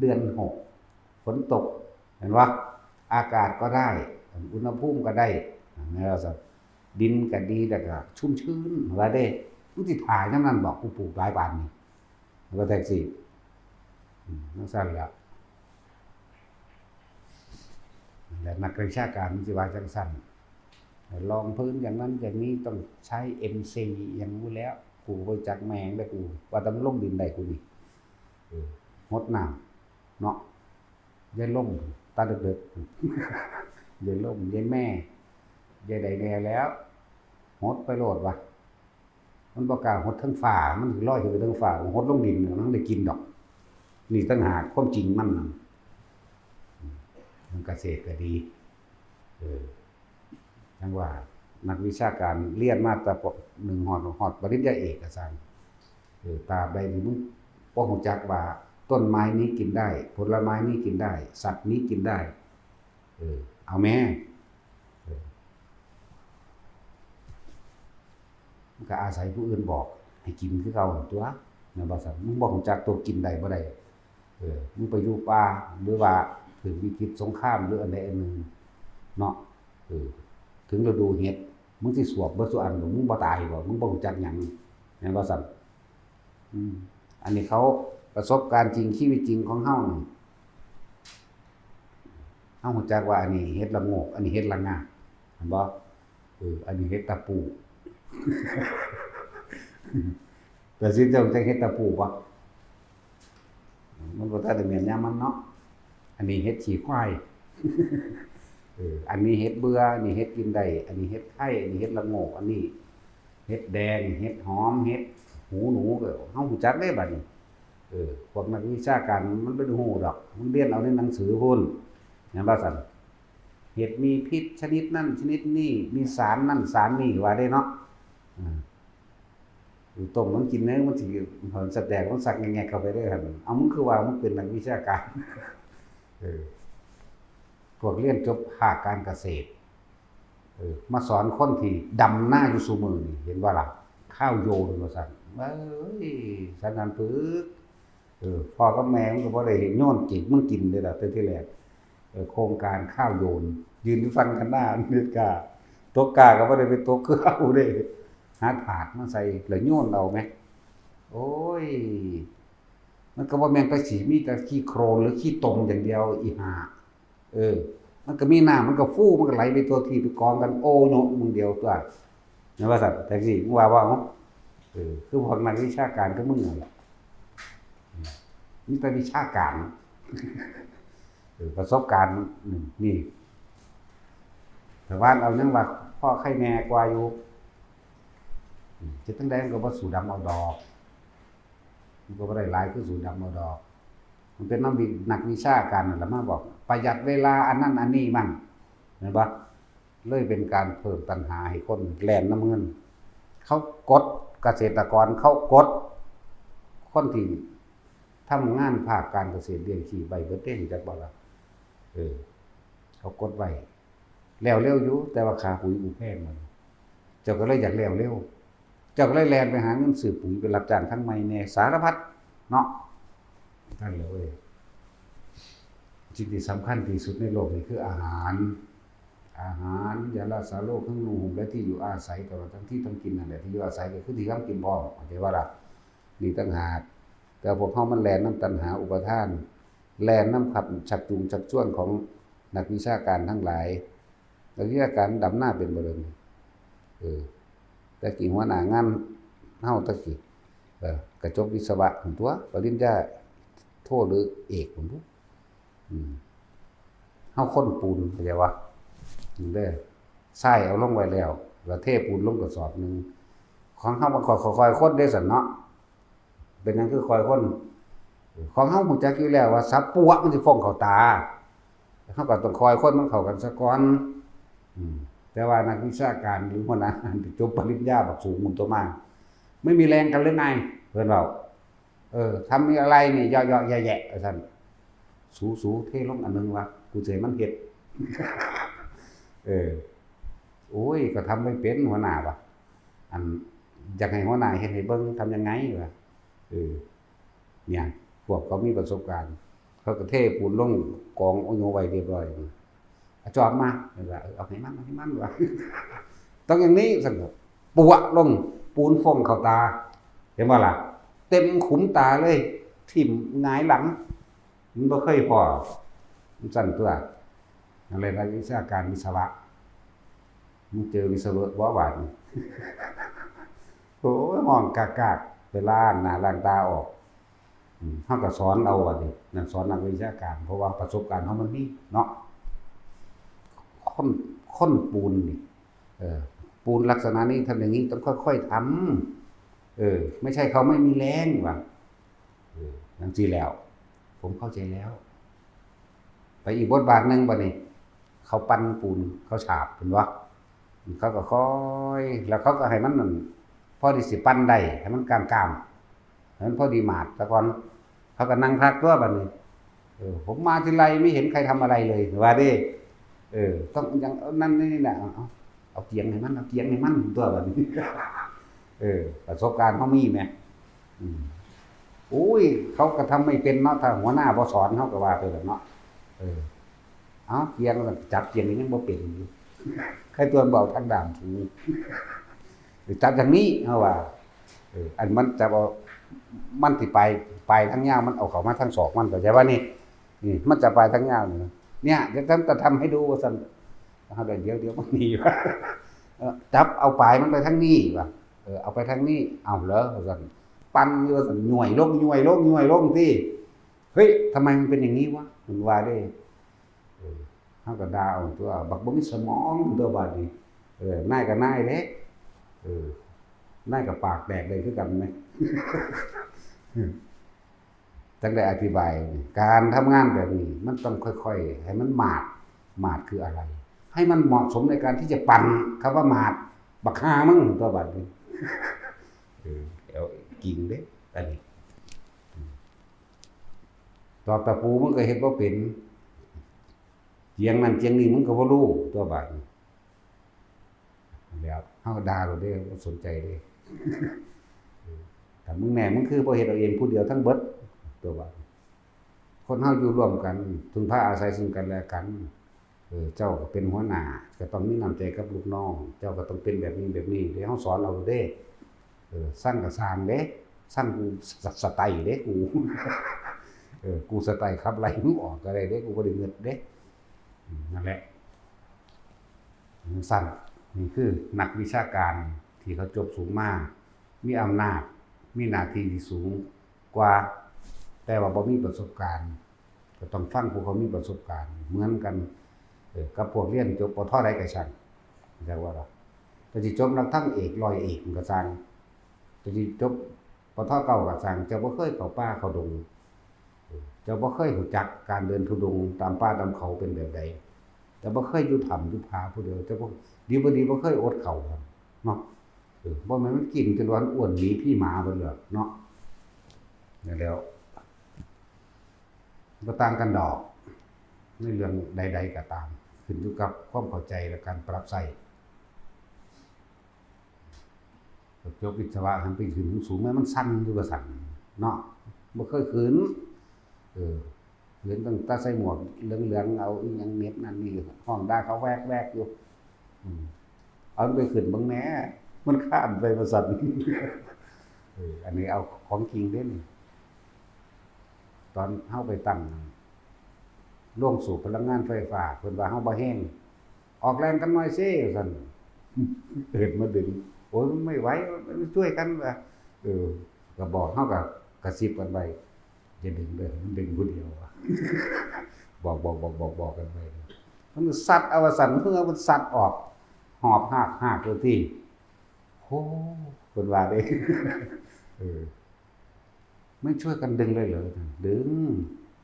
เดือนหก ฝนตก เห็นบ่ อากาศก็ได้ อุณหภูมิก็ได้ แม่นว่าซั่น ดินก็ดี แล้วก็ชุ่มชื้น ว่าเด้ มันสิถ่ายนำนั้นบ่ กูปลูกหลายปานนี้ ว่าจั่งซี้ อืม จั่งซั่นแหละ แต่นักวิชาการมันสิว่าจังซั่น รองพื้นอย่างนั้นอย่างนี้ต้องใช้ เอ็มซี อย่างนู้นแล้ว กูบ่จักแม่งแล้ว กูว่าแต่มันลงดินได้ กูนี่ เออ หดน้ำเนาะ ยายลม ตาเดิกๆ ยายลม ยายแม่ ยายใดแน่แล้ว หดไปโลดวะ มันบ่กล้าหดเทิงฟ้า มันสิลอยขึ้นไปเทิงฟ้า หดลงดิน มันได้กินดอก นี่ต่างหากความจริงมันน่ะ มันเกษตรก็ดี เออ จั่งว่า นักวิชาการเรียนมาแต่ ป.หนึ่ง ฮอด ฮอดปริญญาเอกก็ซ่าง เออ ตราบใดที่มึงบ่รู้จักว่าต้นไม้นี้กินได้ ผลไม้นี้กินได้ สัตว์นี้กินได้ เออ เอาแม่ เออ มันก็อาศัยผู้อื่นบอกให้กินคือเก่าหั่นตั่ว แม่นบ่ซั่น มึงบ่รู้จักตัวกินได้บ่ได้ เออ มึงไปอยู่ป่า หรือว่าถืกวิกฤตสงคราม หรืออันใดอันหนึ่งเนาะ เออ ถึงฤดูเห็ด มึงสิสวบเบิดซุอันบ่ มึงบ่ตายบ่ มึงบ่รู้จักหยัง แม่นบ่ซั่น อืม อันนี้เขาประสบการณ์จริง ชีวิตจริงของเฮานี่ เฮารู้จักว่าอันนี้เห็ดละโงก อันนี้เห็ดละงาก เห็นบ่ เออ อันนี้เห็ดตะปู แต่สิเจ้าจักเห็ดตะปูบ่ มันบ่ทันได้แม่นยามมันเนาะ อันนี้เห็ดขี้ควาย เออ อันนี้เห็ดเบื่อ อันนี้เห็ดกินได้ อันนี้เห็ดไข่ อันนี้เห็ดละโงก อันนี้เห็ดแดง เห็ดหอม เห็ดหูหนู ก็เฮารู้จักเด้บัดนี้ เออ พวกนักวิชาการมันบ่ได้รู้ดอก มันเรียนเอาในหนังสือพุ้น แม่นบ่ซั่น เห็ดมีพิษชนิดนั้นชนิดนี้ มีสารนั่นสารนี่ว่าเด้เนาะ อ่า อยู่ต้มมันกินเด้ มันสิ มันสะแตก มันสักแงกๆเข้าไปเด้หั่น เอา มึงคือว่ามึงเป็นนักวิชาการ เออ พวกเรียนจบภาคการเกษตร เออ มาสอนคนที่ดำนาอยู่ซุมื้อนี่ เห็นบ่ล่ะ ข้าวโยนว่าซั่น เอ้ย ซั่นนั้นปึก เออ พ่อกับแม่มันก็บ่ได้เห็นโยนเก็บมันกินเลยล่ะ แต่ที่แรก เออ โครงการข้าวโยน ยืนอยู่ฝั่งคันนาอเมริกา ตกกาก็บ่ได้ไปตกคือเฮาเด้ หาถาดมาใส่แล้วโยนเอาแหม โอ้ย มันก็บ่แม่นแต่สิมีแต่ขี้โคลนหรือขี้ตมอย่างเดียว อีห่า เออ มันก็มีน้ำ มันก็ฟู มันก็ไหลไปทั่วที่ไปกองกัน โอ้โยะมึงเดียวตัว แม่นว่าซั่น จั่งซี้ มึงว่าบ่ เออ คือพวกนักวิชาการคือมึงนั่นล่ะ อืม มีแต่วิชาการ เออ ประสบการณ์ อืม นี่ แต่ว่าเอายังว่าพอไคแน่กว่าอยู่ อืม เฮ็ดจั่งใดมันก็บ่สู้ดำเอาดอก มันก็บ่ได้หลายคือสู้ดำเอาดอก มันเป็นนักวิ นักวิชาการนั่นล่ะมาบอก ประหยัดเวลาอันนั้นอันนี้มั่ง แม่นบ่ เลยเป็นการเพิ่มตัณหาให้คนแล่นนำเงิน เขากด เกษตรกรเขากด คนที่ทำงานภาคการเกษตรเลี้ยงชีพไว้เบิดเด้ จักบ่ล่ะ เออ เขากดไว้ แล้วเร็วอยู่ แต่ว่าค่าปุ๋ยกูแพงมัน เจ้าก็เลยอยากแล้วเร็ว เจ้าก็เลยแล่นไปหาเงินซื้อปุ๋ย ไปรับจ้างทางไม้แน่ สารพัดเนาะ นั่นแหละเว้ย สิ่งที่สำคัญที่สุดในโลกนี้คืออาหาร อาหาร ยารักษาโรค เครื่องนุ่งห่ม และที่อยู่อาศัย ตลอดทั้งที่ทำกินนั่นแหละ ที่อยู่อาศัยก็คือที่ทำกินพร้อม เข้าใจบ่ล่ะ นี่ต่างหาก แต่พวกเฮามันแล่นนำตัณหาอุปาทาน แล่นนำขับชักจูงชักชวนของนักวิชาการทั้งหลาย นักวิชาการดำนาเป็นบ่เดี๋ยวนี้ เออ แต่กี้หัวหน้างานเฮาแต่กี้ เออ ก็จบวิศวะพู้นตั่ว ปริญญาโทหรือเอกพู้นตั่ว อืม เฮาคนปูน เข้าใจบ่ นี่เด้อ ทรายเอาลงไว้แล้ว แล้วเทปูนลงกระสอบหนึ่ง ของเฮามันก็ค่อยๆคนเด้ซั่นเนาะ เป็นหยังคือค่อยคน ของเฮารู้จักอยู่แล้วว่าสับปัวมันสิฟองเข้าตา เฮาก็ต้องค่อยคนมันเข้ากันซะก่อน อืม แต่ว่านักวิชาการหรือหัวหน้างานที่จบปริญญาบักสูงพู้นตั่วมา ไม่มีแรงกันหรือไง เพิ่นเว้า เออ ทำอะไรนี่ เยาะๆแยะๆ ว่าซั่น สูๆ เทลงอันหนึ่งวะ กูสิให้มันเฮ็ด เออ โอ้ย ก็ทำไม่เป็นหัวหน้าวะ อัน อยากให้หัวหน้าเฮ็ดให้เบิ่ง ทำยังไงวะ เออ เนี่ย พวกเขามีประสบการณ์ เขาก็เทปูนลงกองโอโยไว้เรียบร้อย เอาจอบมา เออ เอาให้มัน เอาให้มันวะ ต้องอย่างนี้ ซั่นก็ ปัวะลง ปูนฟองเข้าตา เห็นบ่ล่ะ เต็มขุมตาเลย ทิ่มหงายหลัง มันบ่เคยพ้อ มันซั่นตั่ว อะไรนะ วิชาการวิศวะ มึงเจอวิศวะบ่บาดนี่ โอ้ย ห้องกากๆ ไปล้างหน้าล้างตาออก อืม เฮาก็สอนเอา อันนี้นั่น สอนนักวิชาการ เพราะว่าประสบการณ์เฮามันมีเนาะ คน คนปูนนี่ เออ ปูนลักษณะนี้ทำอย่างนี้ ต้องค่อยๆทำ เออ ไม่ใช่เขาไม่มีแรงว่ะ เออ นั่นสิแล้ว ผมเข้าใจแล้ว ไปอีกบทบาทหนึ่งบัดนี้ เขาปั้นปูน เขาฉาบ เห็นบ่ เขาก็ค่อย แล้วเขาก็ให้มันนั่น พอดีสิปั้นได้ ให้มันกล้ามๆ ให้มันพอดีมาดซะก่อน เขาก็นั่งพักตัวบัดนี้ เออ ผมมาทีไรไม่เห็นใครทำอะไรเลย ว่าเด้ เออ ต้องอย่างนั้นนี่แหละ เอา เอา เอาเกียงให้มัน เอาเกียงให้มันตัวบัดนี้ เออ ประสบการณ์เขามีไหม อืม อุ้ย เขาก็ทำไม่เป็นเนาะ ถ้าหัวหน้าบ่สอนเขาก็ว่าไปแล้วเนาะ เออ เอาเกียง จับเกียงนี่ยังบ่เป็นอยู่ ใครตัวเบาทางด่างถู จับอย่างนี้เขาว่า เออ อันมันจะเอา มันสิไป ไปทางยาว มันเอาเข้ามาทางศอกมัน เข้าใจว่านี่ นี่ มันจะไปทางยาวนี่ เนี่ย เดี๋ยวจะทำให้ดูว่าซั่น เอาเดี๋ยว เดี๋ยว เดี๋ยวมันหนีวะ เออ จับเอาปลายมันไปทางนี้ว่ะ เออ เอาไปทางนี้ เอาเหรอ ว่าซั่น ปั้นอยู่ว่าซั่น หย่วยลง หย่วยลง หย่วยลงสิ เฮ้ย ทำไมมันเป็นอย่างนี้วะ มันว่าเด้ เออ เฮาก็ด่าเอาตัว บักบ่มีสมองตัวบาดนี้ เออ นายก็นายเด้ เออ นายก็ปากแตกได้คือกันแหม จั่งได้อธิบาย การทำงานแบบนี้ มันต้องค่อยๆ ให้มันมาด มาดคืออะไร ให้มันเหมาะสมในการที่จะปั่น คำว่ามาด บักห่ามึงตัวบาดนี้ เออ เอาจริงเด้ อันนี้ ตอกตะปูมึงก็เฮ็ดบ่เป็น เจียงนั่นเจียงนี่มึงก็บ่รู้ตัวบาดนี้ แล้วเฮาด่าโลดเด้ บ่สนใจเด้ ถ้ามึงแน่ มึงคือบ่เฮ็ดเอาเองผู้เดียวทั้งเบิด ตัวบาดนี้ คนเฮาอยู่ร่วมกัน พึ่งพาอาศัยซึ่งกันและกัน เออ เจ้าก็เป็นหัวหน้า ก็ต้องมีน้ำใจกับลูกน้อง เจ้าก็ต้องเป็นแบบนี้แบบนี้ เดี๋ยวเฮาสอนเอาเด้ เออ สั่งก็สั่งเด้ สั่งกูส- สไตล์เด้กู เออ กูสไตล์ขับไล่มึงออกก็ได้เด้ กูบ่ได้เงิดเด้ อืม นั่นแหละ สั่น นี่คือนักวิชาการที่เขาจบสูงมา มีอำนาจ มีหน้าที่ที่สูงกว่า แต่ว่าบ่มีประสบการณ์ ก็ต้องฟังผู้เขามีประสบการณ์เหมือนกัน เออ กับพวกเรียนจบ ป.ท. ใดก็ช่าง แต่ว่าล่ะ แต่สิจบนักทางเอก ร้อยเอกมันก็ช่าง แต่สิจบ ป.ท. เก้าก็ช่าง เจ้าบ่เคยเข้าป่าเข้าดง เจ้าบ่เคยรู้จักการเดินธุดงค์ตามป่าตามเขาเป็นแบบใด เจ้าบ่เคยอยู่ถ้ำอยู่ผาผู้เดียว เจ้าบ่ ดีบ่ดีบ่เคยอดข้าวเนาะ เออ บ่แม่นมันกินจนว่าอ้วนหนีผีหมาเบิดแล้วเนาะ นั่นแหล้ว บ่ต่างกันดอก ในเรื่องใดๆก็ตาม ขึ้นอยู่กับความเข้าใจและการปรับใช้ จบวิศวะหันไปขึ้นสูงๆ แม่นมันสั่นอยู่ว่าซั่นเนาะ บ่เคยขึ้น เออ เห็นตั้งแต่ใส่หมวกเหลืองๆ เอาอีหยังเหน็บนั่นนี่ ฮ้องด่าเขาแวกๆ อยู่ อืม เอามันไปขึ้นเบิ่งแหน่ มันคานไปว่าซั่น เออ อันนี้เอาของจริงเด้นี่ ตอนเฮาไปตั้งโรงสูบพลังงานไฟฟ้า เพิ่นว่าเฮาบ่แฮง ออกแรงกันหน่อยสิ ว่าซั่น เอิ้นมาดึง โอ้ย มันไม่ไหว มันช่วยกันว่ะ เออ ก็บอก เฮาก็กระซิบกันไป อย่าดึงเด้อ มันดึงผู้เดียวว่ะ บอก บอก บอก บอก บอกกันไป มันซัดเอาว่าซั่น เฮือมันซัดออก หอบหากหากเลยที่ โอ้ เพิ่นว่าเด้ เออ ไม่ช่วยกันดึงเลยเหรอ ดึง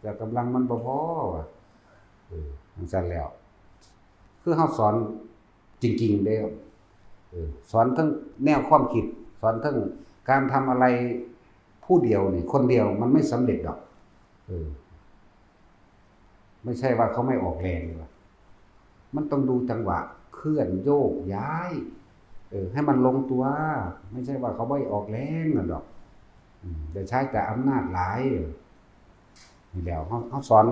แต่กำลังมันบ่พอว่ะ เออ จั่งซั้นแล้ว คือเฮาสอนจริงๆ เด้ เออ สอนทั้งแนวความคิด สอนทั้งการทำอะไรผู้เดียวนี่ คนเดียวมันไม่สำเร็จดอก เออ ไม่ใช่ว่าเขาไม่ออกแรงเลยว่ะ มันต้องดูจังหวะเคลื่อนโยกย้าย เออ ให้มันลงตัว ไม่ใช่ว่าเขาไม่ออกแรงนั่นดอก อืม แต่ใช้แต่อำนาจหลาย เออ นี่แหล้ว เฮา เฮาสอน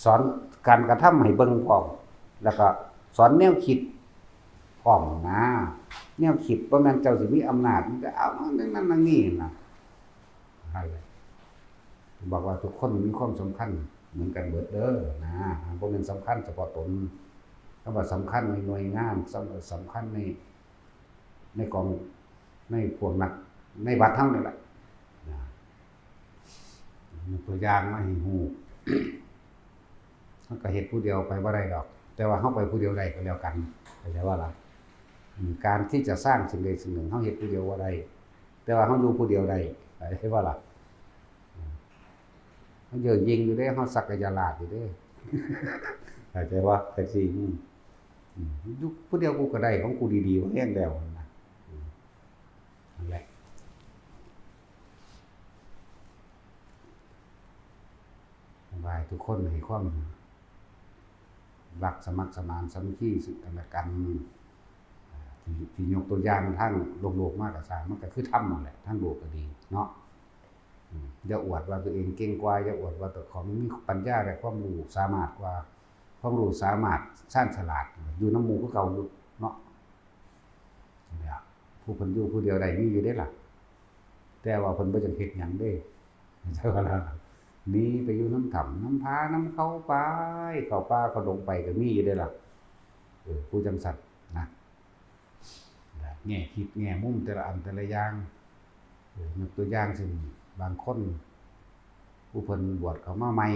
สอนการกระทำให้เบิ่งพร้อม แล้วก็สอนแนวคิดพร้อมนะ แนวคิดบ่แม่นเจ้าสิมีอำนาจ มันก็เอานั่นนั่นนั่นนี่นะ นั่นแหละ บอกว่าทุกคนมีความสำคัญ เหมือนกันเบิดเด้อนะ บ่แม่นสำคัญเฉพาะตน คำว่าสำคัญในหน่วยงาน สำ- สำคัญใน ในกอง ในพวกนัก ในวัดเฮานี่แหละนะ ยกตัวอย่างมาให้ฮู้ มันก็เฮ็ดผู้เดียวไปบ่ได้ดอก แต่ว่าเฮาไปผู้เดียวได้ก็แล้วกัน เข้าใจบ่ล่ะ อืม การที่จะสร้างสิ่งใดสิ่งหนึ่ง เฮาเฮ็ดผู้เดียวบ่ได้ แต่ว่าเฮาอยู่ผู้เดียวได้ เข้าใจบ่ล่ะ อืม มันเย่อหยิ่งอยู่เด้ เฮาสักยะราชอยู่เด้ เข้าใจบ่ จั่งซี้ อืม อืม อยู่ผู้เดียวกูก็ได้ของกูดีๆ พอแฮงแล้วนะ อืม นั่นแหละ ว่าให้ทุกคนให้ความรักสมัครสมานสามัคคีซึ่งกันและกัน ที่- ที่ยกตัวอย่างทางโลกๆ มาก็ซ่าง มันก็คือธรรมนั่นแหละ ทางโลกก็ดีเนาะ อืม อย่าอวดว่าตัวเองเก่งกว่า อย่าอวดว่าตัวของมีปัญญาและความรู้สามารถกว่า ความรู้สามารถชาญฉลาด อยู่นำหมู่คือเก่าอยู่เนาะ เนี่ย ผู้เพิ่นอยู่ผู้เดียวได้มีอยู่เด้ล่ะ แต่ว่าเพิ่นบ่จักเฮ็ดหยังเด้ แต่ว่าหนีไปอยู่นำถ้ำนำผานำเขาไป เข้าป่าเข้าดงไปก็มีอยู่เด้ล่ะ เออ ผู้จั่งซั้นนะ แง่คิดแง่มุมแต่ละอันแต่ละอย่าง เออ ยกตัวอย่างเช่น บางคน ผู้เพิ่นบวชเข้ามาใหม่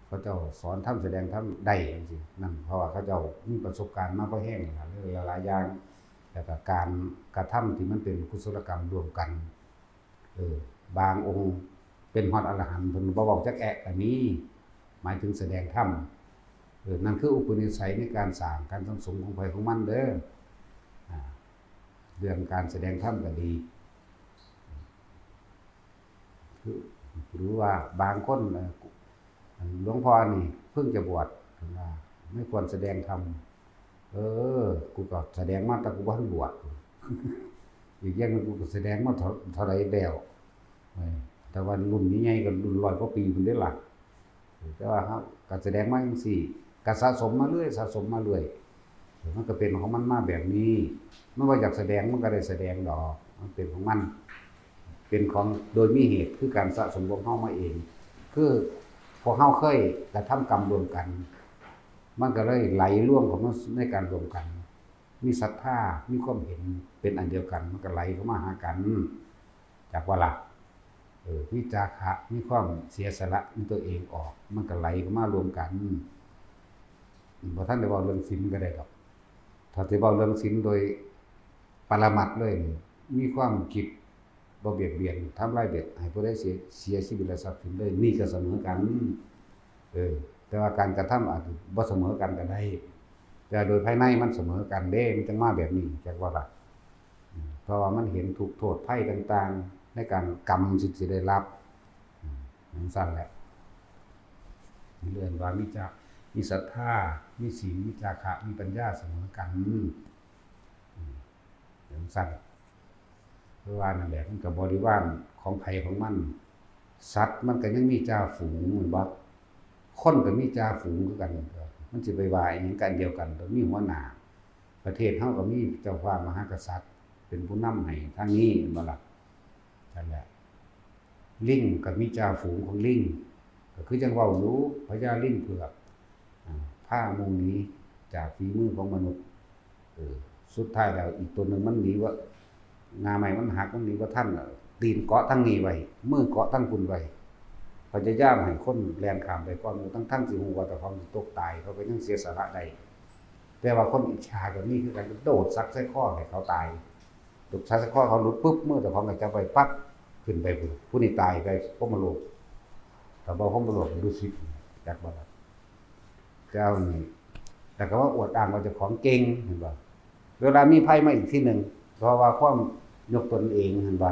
เขาเจ้าสอนธรรมแสดงธรรมได้จั่งซี้ นั่นเพราะว่าเขาเจ้ามีประสบการณ์มาพอแฮงแล้วล่ะ หลายๆ อย่าง แล้วก็การกระทำที่มันเป็นกุศลกรรมร่วมกัน เออ บางองค์เป็นฮอดอรหันต์ เพิ่นบ่เว้าจักแอะก็มี หมายถึงแสดงธรรม เออ นั่นคืออุปนิสัยในการสร้างการสั่งสมของไผของมันเด้อ อ่า เรื่องการแสดงธรรมก็ดี คือ หรือว่าบางคน เอ่อ หลวงพ่อนี่เพิ่งจะบวช เพิ่นว่าไม่ควรแสดงธรรม เออ กูก็แสดงมาแต่กูบ่ทันบวช อีกอย่างหนึ่งกูก็แสดงมาเท่า- เท่าใดแล้ว เออ แต่ว่ารุ่นใหญ่ๆ ก็รุ่นร้อยกว่าปีพุ้นเด้ล่ะ แต่ว่าเฮาก็แสดงมาจั่งซี้ ก็สะสมมาเรื่อย สะสมมาเรื่อย มันก็เป็นของมันมาแบบนี้ มันว่าอยากแสดงมันก็ได้แสดงดอก มันเป็นของมัน เป็นของโดยมีเหตุ คือการสะสมของเฮามาเอง คือพวกเฮาเคยกระทำกรรมร่วมกัน มันก็เลยไหลรวมเข้ามาในการร่วมกัน มีศรัทธา มีความเห็นเป็นอันเดียวกัน มันก็ไหลเข้ามาหากัน จักว่าล่ะ เออ มีจาคะ มีความเสียสละในตัวเองออก มันก็ไหลเข้ามารวมกัน บ่ทันได้เว้าเรื่องศีลก็ได้ดอก ถ้าสิเว้าเรื่องศีลโดยปรมัตถ์เลยนี่ มีความคิดบ่เบียดเบียน ทำลายเบียดให้ผู้ใดเสีย- เสียชีวิตและทรัพย์สินเลย นี่ก็เสมอกัน เออ แต่ว่าการกระทำอาจจะบ่เสมอกันก็ได้ แต่โดยภายในมันเสมอกันเด้ มันจั่งมาแบบนี้ จักว่าล่ะ อืม เพราะว่ามันเห็นทุกข์โทษภัยต่างๆ ในการกรรมที่สิได้รับ อืม จั่งซั้นแหละ เรื่องว่ามีจา- มีศรัทธา มีศีล มีจาคะ มีปัญญาเสมอกัน อืม จั่งซั้น เพราะว่านั่นแหละ มันก็บริวารของไผของมัน สัตว์มันก็ยังมีจ่าฝูง แม่นบ่ คนก็มีจ่าฝูงคือกัน มันสิไปว่าอิหยังกัน เดียวกัน ก็มีหัวหน้า ประเทศเฮาก็มีเจ้าฟ้ามหากษัตริย์เป็นผู้นำให้ทางนี้ แม่นบ่ล่ะ นั่นแหละ ลิงก็มีจ่าฝูงของลิง ก็คือจั่งเว้าอยู่ พญาลิงเผือก อ่า พาหมู่หนีจากฝีมือของมนุษย์ เออ สุดท้ายแล้วอีกตัวหนึ่งมันหนีว่า งาไม้มันหัก มันหนีบ่ทัน ตีนเกาะทางนี้ไว้ มือเกาะทางพุ้นไว้ พยายามให้คนแล่นข้ามไปก่อนหมู่ ทั้งๆ สิฮู้ว่าเจ้าของสิตกตาย เขาก็ยังเสียสละได้ แต่ว่าคนอิจฉาก็มีคือกัน โดดสักใส่คอให้เขาตาย โดดสักใส่คอเขาหลุดปุ๊บ มือเจ้าของก็จับไว้ปั๊บ ขึ้นไปพุ้น ผู้นี้ตายไปพรหมโลก ถ้าบ่พรหมโลก ดุสิต จักบ่ล่ะ เจ้านี่ แต่ก็ว่าอวดอ้างว่าเจ้าของเก่ง เห็นบ่ เวลามีภัยมาอีกทีหนึ่ง เพราะว่าความยกตนเอง เห็นบ่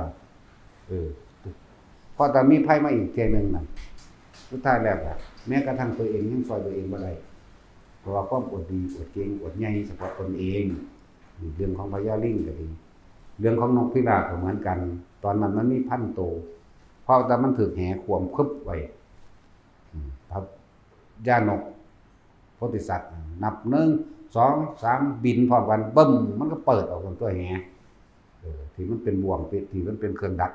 เออ พอแต่มีภัยมาอีกเทื่อหนึ่งน่ะ สุดท้ายแล้วอะ แม้กระทั่งตัวเองยังซ่อยตัวเองบ่ได้ เพราะว่าความอวดดี อวดเก่ง อวดใหญ่เฉพาะตนเอง เรื่องของพญาลิงก็ดี เรื่องของนกพิราบก็เหมือนกัน ตอนนั้นมันมีพันโต พอแต่มันถืกแหขวมพึบไว้ อืม พญานกโพธิสัตว์ นับหนึ่ง สอง สาม บินพร้อมกัน บึ้ม มันก็เปิดออกจากตัวแห เออ ที่มันเป็นบ่วง ที่มันเป็นเครื่องดัก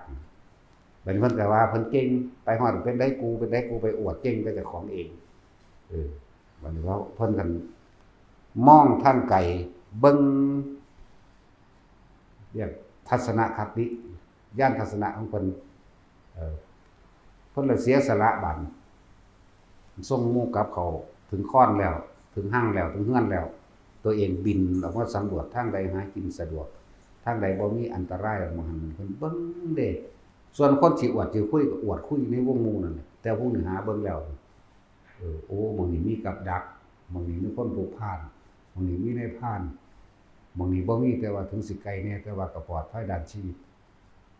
บัดนี้เพิ่นก็ว่าเพิ่นเก่ง ไปฮอดเป็นได้กู เป็นได้กู ไปอวดเก่งแต่เจ้าของเอง เออ บัดนี้ว่าเพิ่นกันมองทางไกล เบิ่ง เรียกทัศนคติ ญาณทัศนะของเพิ่น เออ เพิ่นเลยเสียสละบัด ส่งหมู่กลับเข้าถึงคอนแล้ว ถึงฮังแล้ว ถึงเฮือนแล้ว ตัวเองบินออกมาสำรวจทางใดหากินสะดวก ทางใดบ่มีอันตราย หม่องหั้นเพิ่นเบิ่งเด้ ส่วนคนสิอวดสิคุยก็อวดคุยในวงหมู่นั่นแหละ แต่ผู้นี่หาเบิ่งแล้ว เออ โอ้ หม่องนี้มีกับดัก หม่องนี้มีคนพลุกพล่าน หม่องนี้มีนายพราน หม่องนี้บ่มี แต่ว่าถึงสิไกลแน่ แต่ว่าก็ปลอดภัยด้านชีวิต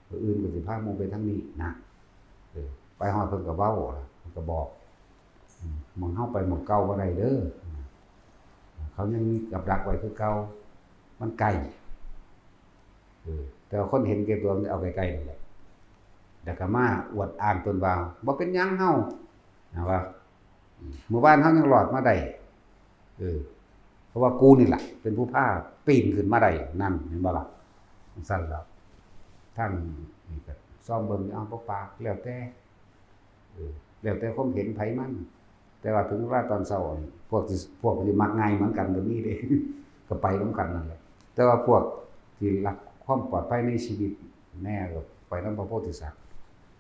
ผู้อื่นก็สิพาหมู่ไปทางนี้นะ เออ ไปฮอดเพิ่นก็เว้าล่ะ เพิ่นก็บอก อืม หม่องเฮาไปหม่องเก่าบ่ได้เด้อ เขายังมีกับดักไว้คือเก่า มันไกล เออ แต่ว่าคนเห็นแก่ตัวมันเอาใกล้ๆนั่นแหละ แล้วก็มาอวดอ้างตนว่า บ่เป็นหยังเฮา นะว่า อืม มื้อวานเฮายังรอดมาได้ เออ เพราะว่ากูนี่แหละเป็นผู้พาปีนขึ้นมาได้ นั่น เห็นบ่ล่ะ จั่งซั้นแล้ว ทางนี้ก็ซ่อมเบิ่ง เอาบ่ปาก แล้วแต่ เออ แล้วแต่ความเห็นไผมัน แต่ว่าถึงเวลาตอนเช้านี่ พวกที่ พวกที่มักง่ายเหมือนกันก็มีเด้ ก็ไปนำกันนั่นแหละ แต่ว่าพวกที่รักความปลอดภัยในชีวิตแน่ก็ไปนำพระโพธิสัตว์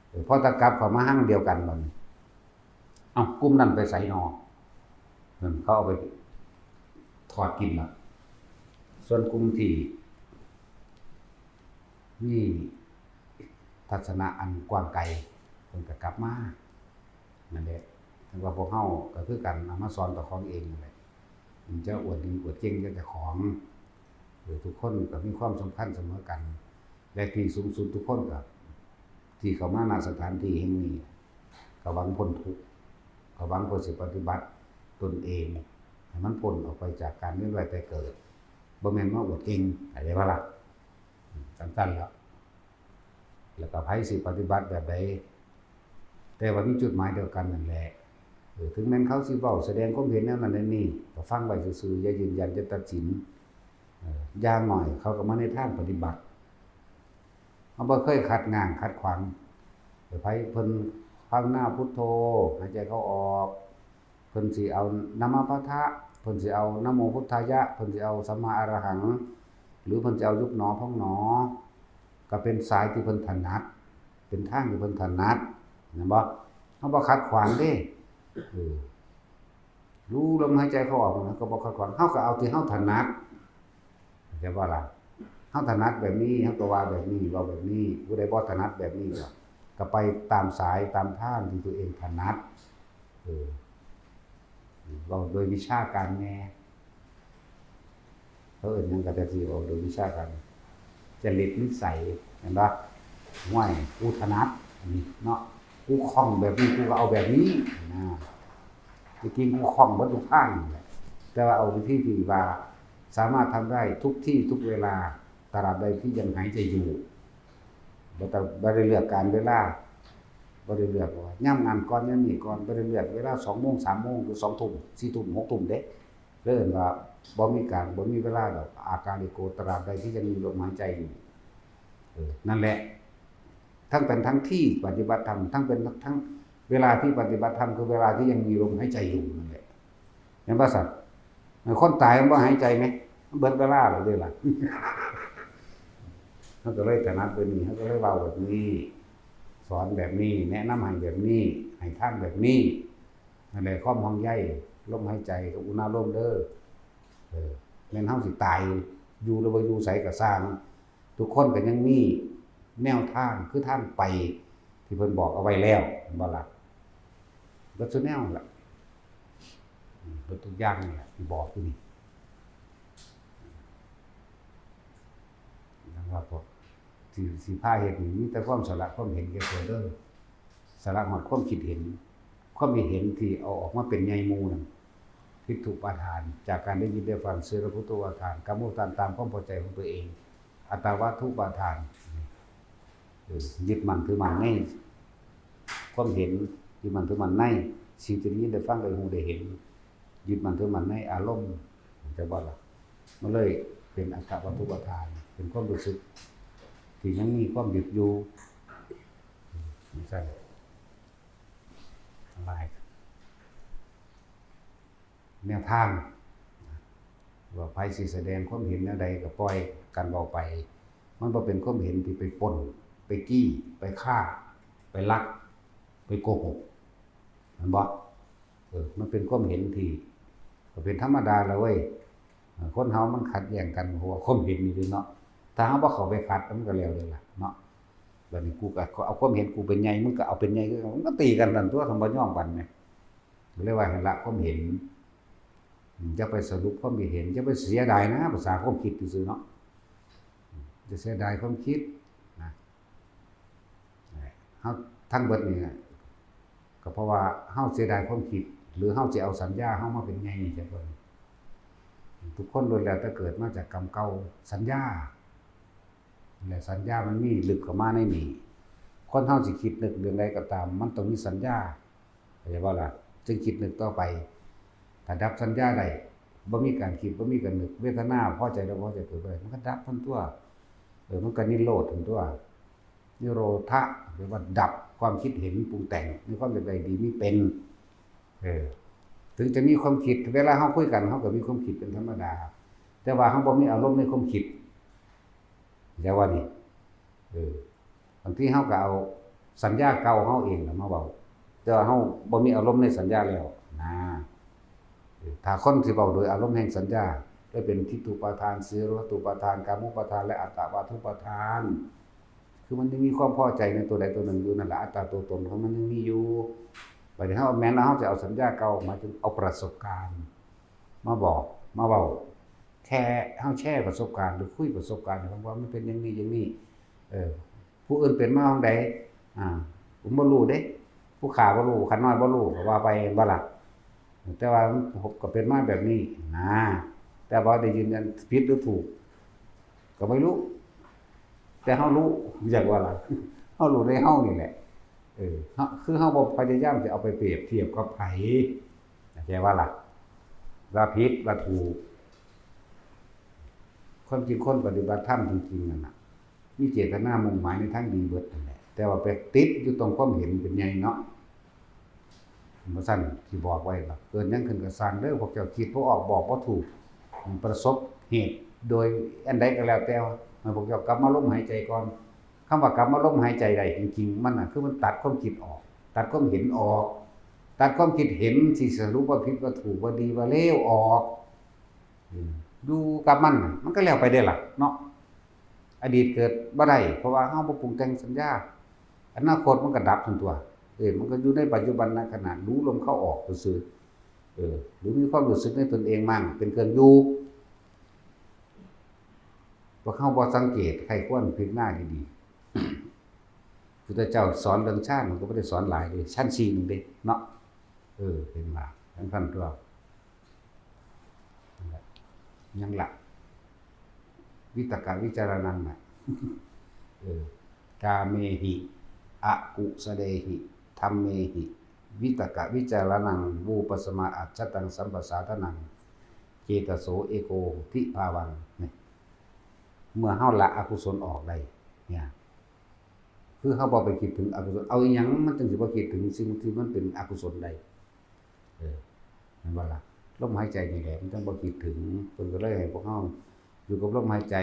เออ พอตะกลับเข้ามาฮังเดียวกันบัดนี้ เอ้า กลุ่มนั้นไปไสน้อ นั่นเขาเอาไปทอดกินละ ส่วนกลุ่มที่มีทัศนะอันกว้างไกล เพิ่นก็กลับมา นั่นแหละ ถึงว่าพวกเฮาก็คือกัน เอามาสอนเจ้าของเองนั่นแหละ มันจะอวดดีอวดเก่งเจ้าของ เออ ทุกคนก็มีความสำคัญเสมอกัน และที่สูงสุดทุกคนก็ ที่เข้ามาณสถานที่แห่งนี้ ก็หวังพ้นทุกข์ ก็หวังเพื่อสิปฏิบัติตนเอง ให้มันพ้นออกไปจากการเวียนว่ายตายเกิด บ่แม่นมาอวดเก่ง เข้าใจบ่ล่ะ อืม จั่งซั้นแล้ว แล้วก็ไผสิปฏิบัติแบบใด แต่ว่ามีจุดหมายเดียวกันนั่นแหละ เออ ถึงแม้นเขาสิเว้าแสดงความเห็นแนวนั้นแนวนี้ ก็ฟังไว้ซื่อๆ อย่ายืนยัน อย่าตัดสิน เออ อย่างน้อยเขาก็มาในทางปฏิบัติ เฮาบ่เคยขัดง้างขัดขวาง ไผเพิ่นภาวนาพุทโธ หายใจเข้าออก เพิ่นสิเอานะมะพะทะ เพิ่นสิเอานะโมพุทธายะ เพิ่นสิเอาสัมมาอะระหัง หรือเพิ่นสิเอายุบหนอพองหนอ ก็เป็นสายที่เพิ่นถนัด เป็นทางที่เพิ่นถนัด แม่นบ่ เฮาบ่ขัดขวางเด้ เออ รู้ลมหายใจเข้าออกนะ ก็บ่ขัดขวาง เฮาก็เอาที่เฮาถนัด เข้าใจบ่ล่ะ เฮาถนัดแบบนี้ เฮาก็ว่าแบบนี้ เว้าแบบนี้ ผู้ใดบ่ถนัดแบบนี้ก็ ก็ไปตามสายตามทางที่ตัวเองถนัด เออ เว้าโดยวิชาการแหน่ เขาเอิ้นหยังก็จั่งซี้ เว้าโดยวิชาการ จริตนิสัย แม่นบ่ ห้วย กูถนัด อันนี้เนาะ กูคล่องแบบนี้ กูก็เอาแบบนี้ นะ จริงๆ กูคล่องเบิดทุกทางนั่นแหละ แต่ว่าเอาวิธีที่ว่าสามารถทำได้ทุกที่ทุกเวลา ตราบใดที่ยังหายใจอยู่ บ่ต้อง บ่ได้เลือกการเวลา บ่ได้เลือกว่ายามนั้นก่อน ยามนี้ก่อน บ่ได้เลือกเวลาสองโมง สามโมง หรือสองทุ่ม สี่ทุ่ม หกทุ่มเด้ เอิ้นว่าบ่มีการ บ่มีเวลาดอก อาการลิโก ตราบใดที่ยังมีลมหายใจอยู่ เออ นั่นแหละ ทั้งเป็นทั้งที่ปฏิบัติธรรม ทั้งเป็นทั้งเวลาที่ปฏิบัติธรรม คือเวลาที่ยังมีลมหายใจอยู่นั่นแหละ เห็นบ่ซั่น คนตายมันบ่หายใจไหม มันเบิดเวลาแล้วเด้ล่ะ เฮาก็เลยถนัดแบบนี้ เฮาก็เลยเว้าแบบนี้ สอนแบบนี้ แนะนำให้แบบนี้ ให้ทางแบบนี้ นั่นแหละ ความห่วงใย ลมหายใจกับอุณาโลมเด้อ เออ แม่นเฮาสิตาย อยู่หรือบ่อยู่ไสก็ซ่าง ทุกคนก็ยังมีแนวทาง คือทางไปที่เพิ่นบอกเอาไว้แล้ว แม่นบ่ล่ะ เบิดซุแนวล่ะ อืม เบิดทุกอย่างนี่แหละที่บอกอยู่นี่ นะครับผม สิ สิพาเฮ็ดนี่มีแต่ความสละความเห็นแก่ตัวเด้อ สละฮอดความคิดเห็น ความคิดเห็นที่เอาออกมาเป็นใหญ่หมู่นั่น ทิฏฐุปาทาน จากการได้ยินได้ฟัง เสรภูตุปาทาน กามุปาทาน ตามความพอใจของตัวเอง อัตตาวัตถุปาทาน เออ ยึดมั่นถือมั่นในความเห็น ยึดมั่นถือมั่นในสิ่งที่ได้ยินได้ฟัง ได้ฮู้ได้เห็น ยึดมั่นถือมั่นในอารมณ์ เข้าใจบ่ล่ะ มันเลยเป็นอัตตาวัตถุปาทาน เป็นความรู้สึกที่ยังมีความยึดอยู่ จั่งซั้น หลายแนวทาง ว่าไผสิแสดงความเห็นแนวใดก็ปล่อยกันเว้าไป มันบ่เป็นความเห็นที่ไปปล้น ไปจี้ ไปฆ่า ไปลัก ไปโกหก แม่นบ่ เออ มันเป็นความเห็นที่ ก็เป็นธรรมดาละเว้ย เออ คนเฮามันขัดแย้งกัน เพราะว่าความเห็นนี่เด้เนาะ ถ้าเฮาบ่เข้าไปขัด มันก็แล้วเลยล่ะเนาะ บัดนี้กูก็เอาความเห็นกูเป็นใหญ่ มึงก็เอาเป็นใหญ่คือกัน มันก็ตีกันนั่นตั๊ว คันบ่ยอมกันแหม ก็เลยว่าให้ละความเห็น อย่าไปสรุปความคิดเห็น อย่าไปเสียดายนะ ภาษาความคิดซื่อๆเนาะ อย่าเสียดายความคิดนะ เฮาทั้งเบิดนี่ ก็เพราะว่าเฮาเสียดายความคิด หรือเฮาสิเอาสัญญาเฮามาเป็นใหญ่นี่จักเบิ่ง ทุกคนล้วนแล้วแต่เกิดมาจากกรรมเก่า สัญญา และสัญญามันมีลึกเข้ามาในนี่ คนเฮาสิคิดนึกเรื่องใดก็ตาม มันต้องมีสัญญา เข้าใจบ่ล่ะ จึงคิดนึกต่อไป ถ้าดับสัญญาได้ บ่มีการคิด บ่มีการนึก เวทนาพอใจหรือบ่พอใจเกิดบ่ได้ มันก็ดับทันตั๊ว เออ มันก็นิโรธทันตั๊ว นิโรธะ แปลว่าดับความคิดเห็นปรุงแต่ง มีความอยากได้ดีมีเป็น เออ ถึงจะมีความคิด เวลาเฮาคุยกัน เฮาก็มีความคิดเป็นธรรมดา แต่ว่าเฮาบ่มีอารมณ์ในความคิด เข้าใจว่านี่ เออ บางทีเฮาก็เอาสัญญาเก่าเฮาเองน่ะมาเว้า แต่ว่าเฮาบ่มีอารมณ์ในสัญญาแล้วนะ เออ ถ้าคนที่เว้าโดยอารมณ์แห่งสัญญา ได้เป็นทิฏฐุปาทาน สีลพัตถุปาทาน กามุปาทาน และอัตตวาทุปาทาน คือมันยังมีความพอใจในตัวใดตัวหนึ่งอยู่นั่นแหละ อัตตาตัวตนของมันยังมีอยู่ บัดนี้เฮาแม้นว่าเฮาจะเอาสัญญาเก่า หมายถึงเอาประสบการณ์ มาบอก มาเว้า แค่เฮาแชร์ประสบการณ์ หรือคุยประสบการณ์ให้ฟังว่ามันเป็นอย่างนี้อย่างนี้ เออ ผู้อื่นเป็นมาจั่งใด อ่า ผมบ่รู้เด้ ผู้ข้าบ่รู้ ข้าน้อยบ่รู้ ก็ว่าไป แม่นบ่ล่ะ แต่ว่าผมก็เป็นมาแบบนี้นะ แต่ว่าได้ยืนยันผิดหรือถูก ก็ไม่รู้ แต่เฮารู้ จั่งว่าล่ะ เฮารู้ในเฮานี่แหละ เออ เฮา คือเฮาบ่พยายามจะเอาไปเปรียบเทียบกับไผ เข้าใจว่าล่ะ ว่าผิดว่าถูก ความจริงคนปฏิบัติธรรมจริงๆนั่นน่ะ มีเจตนามุ่งหมายในทางดีเบิดนั่นแหละ แต่ว่าไปติดอยู่ตรงความเห็นเป็นใหญ่เนาะ บ่ซั้นสิบอกไว้ว่า เกิดหยังขึ้นก็ซ่างเด้อ พวกเจ้าคิดบ่ออก บอกบ่ถูก ประสบเหตุโดยอันใดก็แล้วแต่ ให้พวกเจ้ากลับมาลมหายใจก่อน คำว่ากลับมาลมหายใจได้จริงๆ มันน่ะ คือมันตัดความคิดออก ตัดความเห็นออก ตัดความคิดเห็นที่สรุปว่าผิดว่าถูกว่าดีว่าเลวออก อืม อยู่กับมันน่ะ มันก็แล้วไปเด้ล่ะเนาะ อดีตเกิดบ่ได้ เพราะว่าเฮาบ่ปรุงแต่งสัญญา อนาคตมันก็ดับทันตั๊ว เออ มันก็อยู่ในปัจจุบันขณะ รู้ลมเข้าออกซื่อๆ เออ หรือมีความรู้สึกในตนเองมั่ง เป็นเครื่องอยู่ พวกเฮาบ่สังเกต ใคร่ครวญพิจารณาดีๆ พุทธเจ้าสอนเรื่องฌาน มันก็บ่ได้สอนหลายเด้ ฌานสี่หนึ่งเด้ เนาะ เออ เห็นว่า ทั้งท่านตัว นั่นแหละ ยังละ วิตกวิจารณังน่ะ เออ กาเมหิ อกุสเลหิ ธัมเมหิ วิตกวิจารณัง วูปสมาอัจฉตังสัมปสาทนัง เจตโสเอโกทิภาวัง เนี่ย เมื่อเฮาละอกุศลออกได้ เนี่ย คือเฮาบ่ไปคิดถึงอกุศล เอาอิหยังมันจั่งสิบ่คิดถึงสิ่งที่มันเป็นอกุศลได้ เออ แม่นบ่ล่ะ ลมหายใจนี่แหละ มันจั่งบ่คิดถึง เพิ่นก็เลยให้พวกเฮาอยู่กับลมหายใจ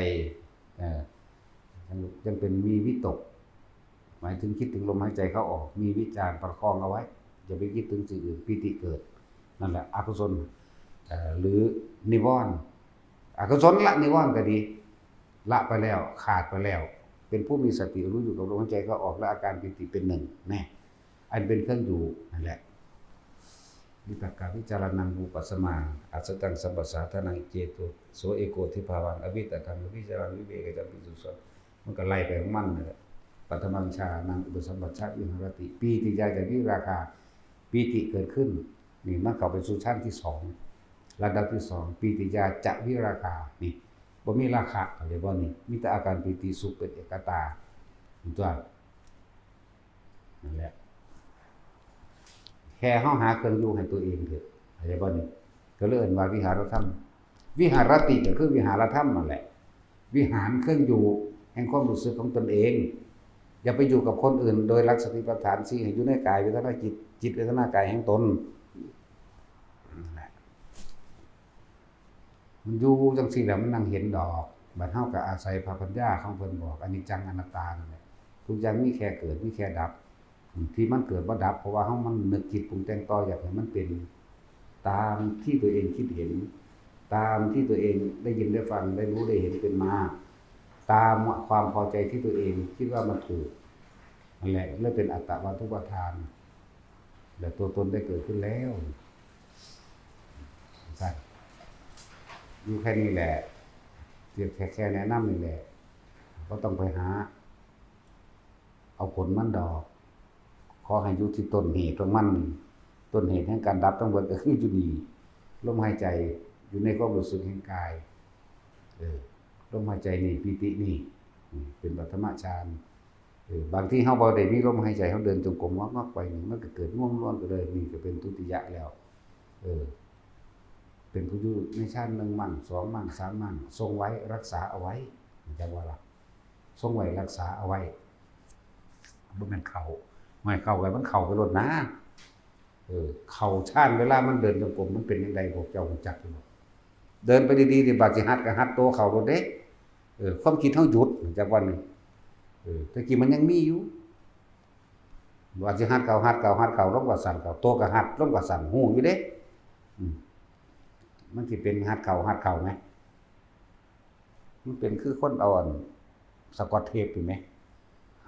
เออ ยัง ยังเป็นมีวิตก หมายถึงคิดถึงลมหายใจเข้าออก มีวิจารประคองเอาไว้ อย่าไปคิดถึงสิ่งอื่น ปีติเกิด นั่นแหละ อกุศล เอ่อ หรือนิวรณ์ อกุศลละนิวรณ์ก็ดี ละไปแล้ว ขาดไปแล้ว เป็นผู้มีสติรู้อยู่กับลมหายใจเข้าออก และอาการปีติเป็นหนึ่ง แน่ อันเป็นเครื่องอยู่นั่นแหละ วิตกวิจารณัง วูปสมา อัจฉตังสัมปสาทนัง เจตโสเอโกทิภาวัง อวิตกังอวิจารัง วิเวกจัมปิสุสัง มันก็ไล่ไปของมันนั่นแหละ ปัทมังฌานัง อุปสัมปชัญญ์ วิหารติ ปีติยาจะวิราคา ปีติเกิดขึ้น นี่มันเข้าไปสู่ฌานที่สอง ระดับที่สอง ปีติยาจะวิราคา นี่ บ่มีราคะ เข้าใจบ่นี่ มีแต่อาการปีติสุขเป็นเอกตา เห็นตั๊ว นั่นแหละ แค่เฮาหาเครื่องอยู่ให้ตัวเองเถอะ เข้าใจบ่นี่ ก็เลยเอิ้นว่าวิหารธรรม วิหารติก็คือวิหารธรรมนั่นแหละ วิหารเครื่องอยู่แห่งความรู้สึกของตนเอง อย่าไปอยู่กับคนอื่นโดยหลักสติปัฏฐานสี่ ให้อยู่ในกายเวทนาจิต จิตเวทนากายแห่งตน นั่นแหละ มันอยู่จังซี่แหละ มันนั่งเห็นดอก บัดเฮาก็อาศัยพระปัญญาของเพิ่นบอก อนิจจังอนัตตานั่นแหละ ทุกอย่างมีแค่เกิด มีแค่ดับ ที่มันเกิดบ่ดับ เพราะว่าเฮามันนึกคิดปรุงแต่งต่อ อยากให้มันเป็นตามที่ตัวเองคิดเห็น ตามที่ตัวเองได้ยินได้ฟัง ได้รู้ได้เห็นเป็นมา ตามความพอใจที่ตัวเองคิดว่ามันถูก นั่นแหละ เลยเป็นอัตตวาทุปาทาน และตัวตนได้เกิดขึ้นแล้ว สั้น อยู่แค่นี้แหละ เสียแค่ แค่แนะนำนี่แหละ บ่ต้องไปหา เอาผลมันดอก ขอให้อยู่ที่ต้นเหตุของมัน ต้นเหตุแห่งการดับทั้งหมดก็คืออยู่นี่ ลมหายใจ อยู่ในความรู้สึกแห่งกาย เออ ลมหายใจนี่ ปีตินี่ อืม เป็นปฐมฌาน เออ บางทีเฮาบ่ได้มีลมหายใจ เฮาเดินจงกรมงอกๆไปนี่ มันก็เกิดง่วงนอนก็เลย นี่ก็เป็นทุติยะแล้ว เออ เป็นผู้อยู่ในฌานหนึ่งมั่ง สองมั่ง สามมั่ง ทรงไว้ รักษาเอาไว้ จักว่าล่ะ ทรงไว้ รักษาเอาไว้ บ่แม่นเข้า ไม่เข้าไป มันเข้าไปโลดนะ เออ เข้าฌาน เวลามันเดินจงกรม มันเป็นจั่งใด พวกเจ้ารู้จักอยู่บ่ เดินไปดีๆ นี่ บาดสิหัดก็หัดโตเข้าโลดเด้ เออ ความคิดเฮาหยุด จักวันหนึ่ง เออ แต่กี้มันยังมีอยู่ ว่าสิหัดเข้า หัดเข้า หัดเข้า ลมก็สั้นเข้า โตก็หัด ลมก็สั้น ฮู้อยู่เด้ อืม มันสิเป็นหัดเข้า หัดเข้าไง มันเป็นคือคนเอาอันสะกอตเทปอยู่ไหม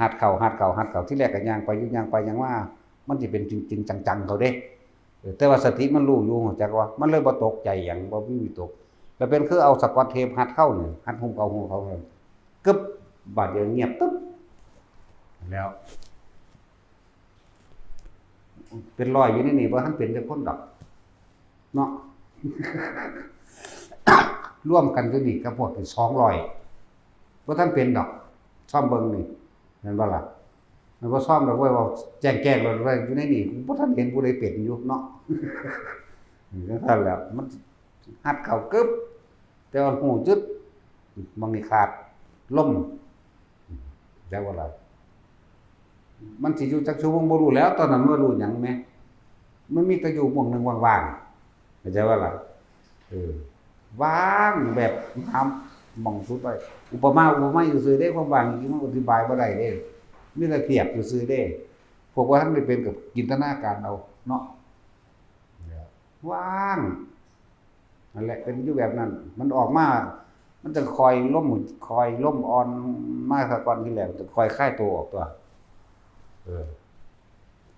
หัดเข้า หัดเข้า หัดเข้า ที่แรกก็ย่างไปอยู่ ย่างไปย่างมา มันสิเป็นจริงๆ จังๆ เข้าเด้ เออ แต่ว่าสติมันรู้อยู่ รู้จักว่า มันเลยบ่ตกใจหยัง บ่มีวิตก แล้วเป็นคือเอาสะกอตเทปหัดเข้านี่ หัดฮู้เข้า ฮู้เข้า กึ๊บ บาดเดียวเงียบตึ๊บ แล้ว เป็นร้อยอยู่ในนี่ บ่ทันเป็นจักคนดอก เนาะ รวมกันอยู่นี่กับพวกที่สองร้อย บ่ทันเป็นดอก ซ่อมเบิ่งนี่ แม่นบ่ล่ะ มันบ่ซ่อมดอกเว้ย ว่าแจ้งแจ้งเลยว่าอยู่ในนี่ บ่ทันเห็นผู้ใดเป็นอยู่เนาะ จั่งซั้นแหล้ว มันหัดเข้ากึ๊บ แต่ว่าฮู้จุด หม่องนี้ขาด ลม จักว่าล่ะ มันสิอยู่จักชั่วโมงบ่รู้แหล้ว ตอนนั้นมันรู้หยังแหม มันมีแต่อยู่หม่องหนึ่งว่างๆ เข้าใจบ่ล่ะ เออ ว่างแบบหาหม่องสุดไว้ อุปมาอุปไมยซื่อๆเด้ ความว่างจริงๆมันอธิบายบ่ได้เด้ มีแต่เปรียบซื่อๆเด้ พวกบ่ทันได้เป็นก็จินตนาการเอาเนาะ ว่าง นั่นแหละ เป็นอยู่แบบนั้น มันออกมา มันจะคอยลม คอยลมอ่อนมาซะก่อน ทีแรกมันจะคอยคลายตัวออกตัว เออ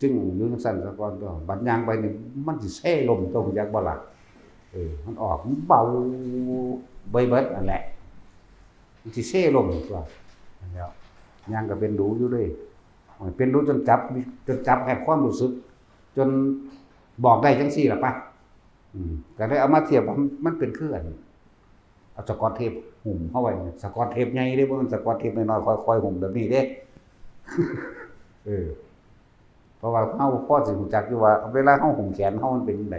จึงอยู่จั่งซั้นซะก่อนตัว บัดย่างไปนี่ มันสิเซลมตัว รู้จักบ่ล่ะ เออ มันออก มันเบาเบิดๆนั่นแหละ มันสิเซลมตัว นั่นแหล้ว ย่างก็เป็นดูอยู่เลย เป็นดูจนจับ จนจับแอบความรู้สึก จนบอกได้จั่งซี่ล่ะปะ อืม ก็เลยเอามาเทียบว่ามันเป็นคืออัน เอาสะกอตเทปหุ้มเข้าไว้ สะกอตเทปใหญ่เด้ บ่แม่นสะกอตเทปน้อยๆ ค่อยๆ หุ้มแบบนี้เด้ เออ เพราะว่าเฮาพอสิรู้จักอยู่ว่า เวลาเฮาหุ้มแขนเฮามันเป็นจั่งใด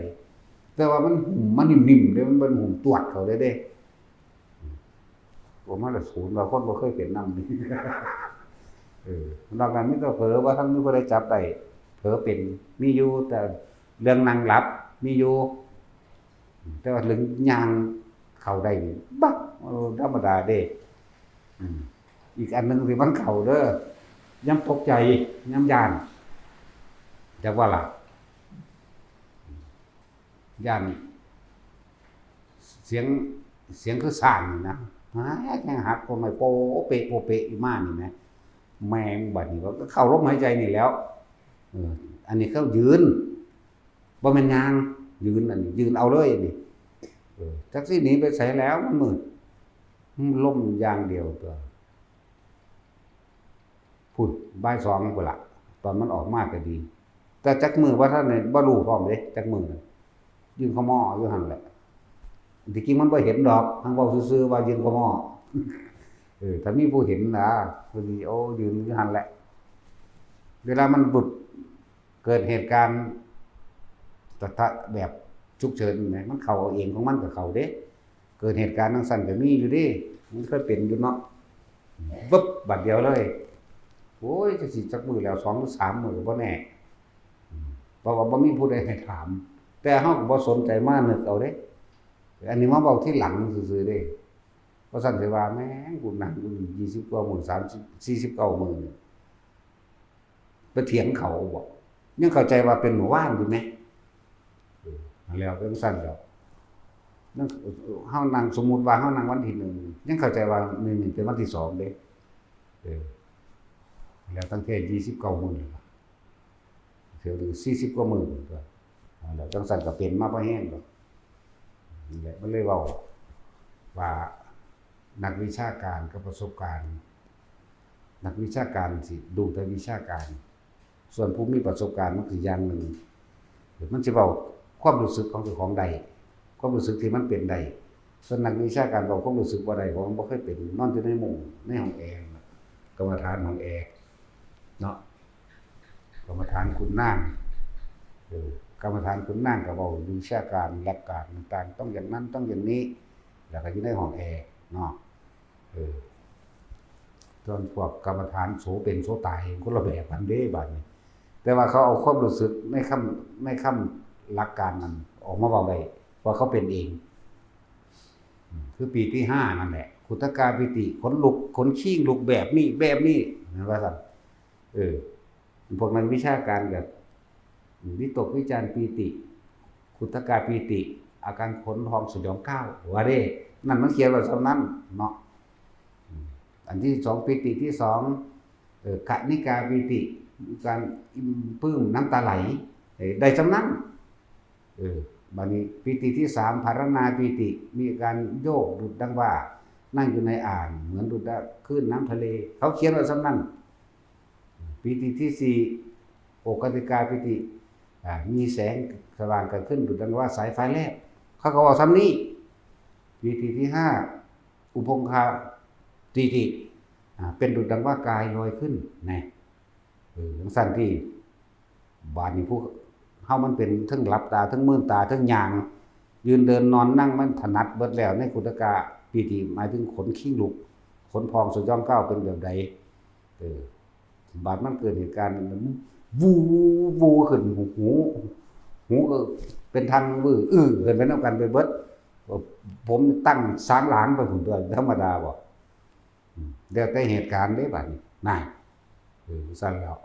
แต่ว่ามันหุ้ม มันนิ่มๆเด้ มันบ่ได้หุ้มตวดเข้าเลยเด้ โอ้ มาละศูนย์ ว่าคนบ่เคยเป็นนำนี่ เออ นอกนั้นมีแต่เผลอ ว่าทั้งมีผู้ใดจับได้ เผลอเป็น มีอยู่ แต่เรื่องนั่งหลับ มีอยู่ แต่ว่าเรื่องย่างเข้าได้นี่ บัก เออ ธรรมดาเด้ อืม อีกอันหนึ่งที่มันเข้าเด้อ ยามตกใจ ยามย้าน จักว่าล่ะ ย้าน เสียง เสียงคือช้างนี่นะ หัก ยังหักต้นไม้โปะเปะ โปะเปะอยู่มานี่นะ แม่งบัดนี้ก็เข้าลมหายใจนี่แล้ว เออ อันนี้เขายืน บ่แม่นย่าง ยืน อันนี้ยืนเอาเลยอันนี้ เออ จักสิหนีไปไสแล้ว มันมืด ลมอย่างเดียวตัว พุ้น บ่ายสองพุ้นละ ตอนมันออกมาก็ดี แต่จักมื้อบ่ทันได้ บ่รู้พร้อมเด้ จักมื้อน่ะ ยืนขะม้ออยู่หั่นแหละ ที่จริงมันบ่เห็นดอก หั้นเว้าซื่อๆว่ายืนขะม้อ เออ ถ้ามีผู้เห็นนะ พอดี โอ้ ยืนอยู่หั่นแหละ เวลามันบึบ เกิดเหตุการณ์ ตะทะแบบฉุกเฉินแหม มันเข้าเอาเองของมันก็เข้าเด้ เกิดเหตุการณ์จั่งซั้นก็มีอยู่เด้ มันเคยเป็นอยู่เนาะ วึบ บัดเดียวเลย โอ้ย จักสิจักมื้อแล้ว สองหรือสามมื้อก็บ่แน่ อืม เพราะว่าบ่มีผู้ใดให้ถาม แต่เฮาก็บ่สนใจ มานึกเอาเด้ อันนี้มาเว้าทีหลังซื่อๆเด้ เพราะซั่นสิว่า แม่ง กูนั่งอยู่นี่ ยี่สิบกว่ามื้อ สามสิบ สี่สิบเก้ามื้อนี่ ไปเถียงเขาบ่ ยังเข้าใจว่าเป็นมื้อวานอยู่แหม เออ นั่นแหละ จั่งซั้นแหล้ว นั่น เฮานั่ง สมมุติว่าเฮานั่งวันที่หนึ่ง ยังเข้าใจว่ามื้อนี้เป็นวันที่สองเด้ เออ แล้วตั้งแต่ยี่สิบเก้ามื้อนี่ล่ะ เทื่อหนึ่งสี่สิบกว่ามื้อตั๊ว นั่นแหละ จั่งซั้นก็เป็นมาพอแฮงดอก นี่แหละ มันเลยเว้าว่า นักวิชาการกับประสบการณ์ นักวิชาการสิดูแต่วิชาการ ส่วนผู้มีประสบการณ์มันสิอย่างหนึ่ง มันสิเว้าความรู้สึกของเจ้าของได้ ความรู้สึกที่มันเป็นได้ ส่วนนักวิชาการเว้าความรู้สึกบ่ได้ เพราะมันบ่เคยเป็น นอนอยู่ในมุ้ง ในห้องแอร์ กรรมฐานห้องแอร์ เนาะ กรรมฐานขุนนาง เออ กรรมฐานขุนนางก็เว้าวิชาการ หลักการต่างๆ ต้องอย่างนั้น ต้องอย่างนี้ แล้วก็อยู่ในห้องแอร์ เนาะ เออ ส่วนพวกกรรมฐานโสเป็นโสตาย คนละแบบกันเด้ บาดนี้ แต่ว่าเขาเอาความรู้สึกในคำ ในคำหลักการนั้นออกมาเว้าได้ ว่าเขาเป็นเอง อืม คือปีติห้านั่นแหละ ขุทกาปีติ ขนลุก ขนคิงลุกแบบนี้ แบบนี้ เห็นว่าซั่น เออ พวกนักวิชาการก็ วิตกวิจารปีติ ขุทกาปีติ อาการขนพองสยองก้าว ว่าเด้ นั่นมันเขียนไว้ส่ำนั้นเนาะ อืม อันที่สอง ปีติที่สอง เอ่อ คณิกาปีติ การอิ่มปลื้มน้ำตาไหล เอ่อ ได้ส่ำนั้น เออ บาดนี้ปีติที่สาม ภารณาปีติ มีการโยกดุจดังว่านั่งอยู่ในอ่าง เหมือนดุจคลื่นน้ำทะเล เขาเขียนไว้ส่ำนั้น ปีติที่สี่ โอคติกาปีติ อ่า มีแสงสว่างเกิดขึ้นดุจดังว่าสายฟ้าแลบ เขาก็เว้าส่ำนี้ ปีติที่ห้า อุพงคาปีติ อ่า เป็นดุจดังว่ากายลอยขึ้น นะ เออ จั่งซั้นติ บาดนี้ผู้เฮามันเป็นเทิงหลับตา เทิงมืนตา เทิงย่าง ยืนเดินนอนนั่งมันถนัดเบิดแล้ว ในขุทกาปีติ หมายถึงขนคิงลุก ขนพองสยองก้าวเป็นแบบใด เออ บาดมันเกิดเหตุการณ์ มัน วู วูขึ้น หู หูก็เป็นทางวื้อ อื้อขึ้นไปนำกันไปเบิด ผมตั้งสางหลางไปพุ้นตั๊ว ธรรมดาบ่ อืม แล้วแต่เหตุการณ์เด้ บาดนี้ นั่น เออ ซั่นแล้ว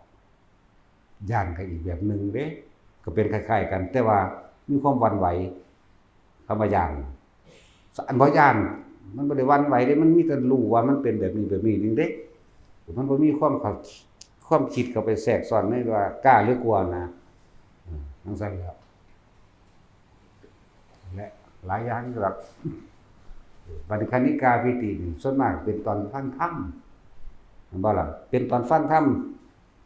ย้านก็อีกแบบหนึ่งเด้ ก็เป็นคล้ายๆกัน แต่ว่ามีความหวั่นไหว คำว่าย้าน อันบ่ย้าน มันบ่ได้หวั่นไหวเด้ มันมีแต่รู้ว่ามันเป็นแบบนี้ แบบนี้หนึ่งเด้ มันบ่มีความเข้า ความคิดเข้าไปแทรกซ้อนในว่ากล้าหรือกลัวนะ อืม จั่งซั้นแล้ว และหลายอย่างอยู่ดอก บาดนี้คณิกาปีตินี่ ส่วนมากเป็นตอนฟังธรรม แม่นบ่ล่ะ เป็นตอนฟังธรรม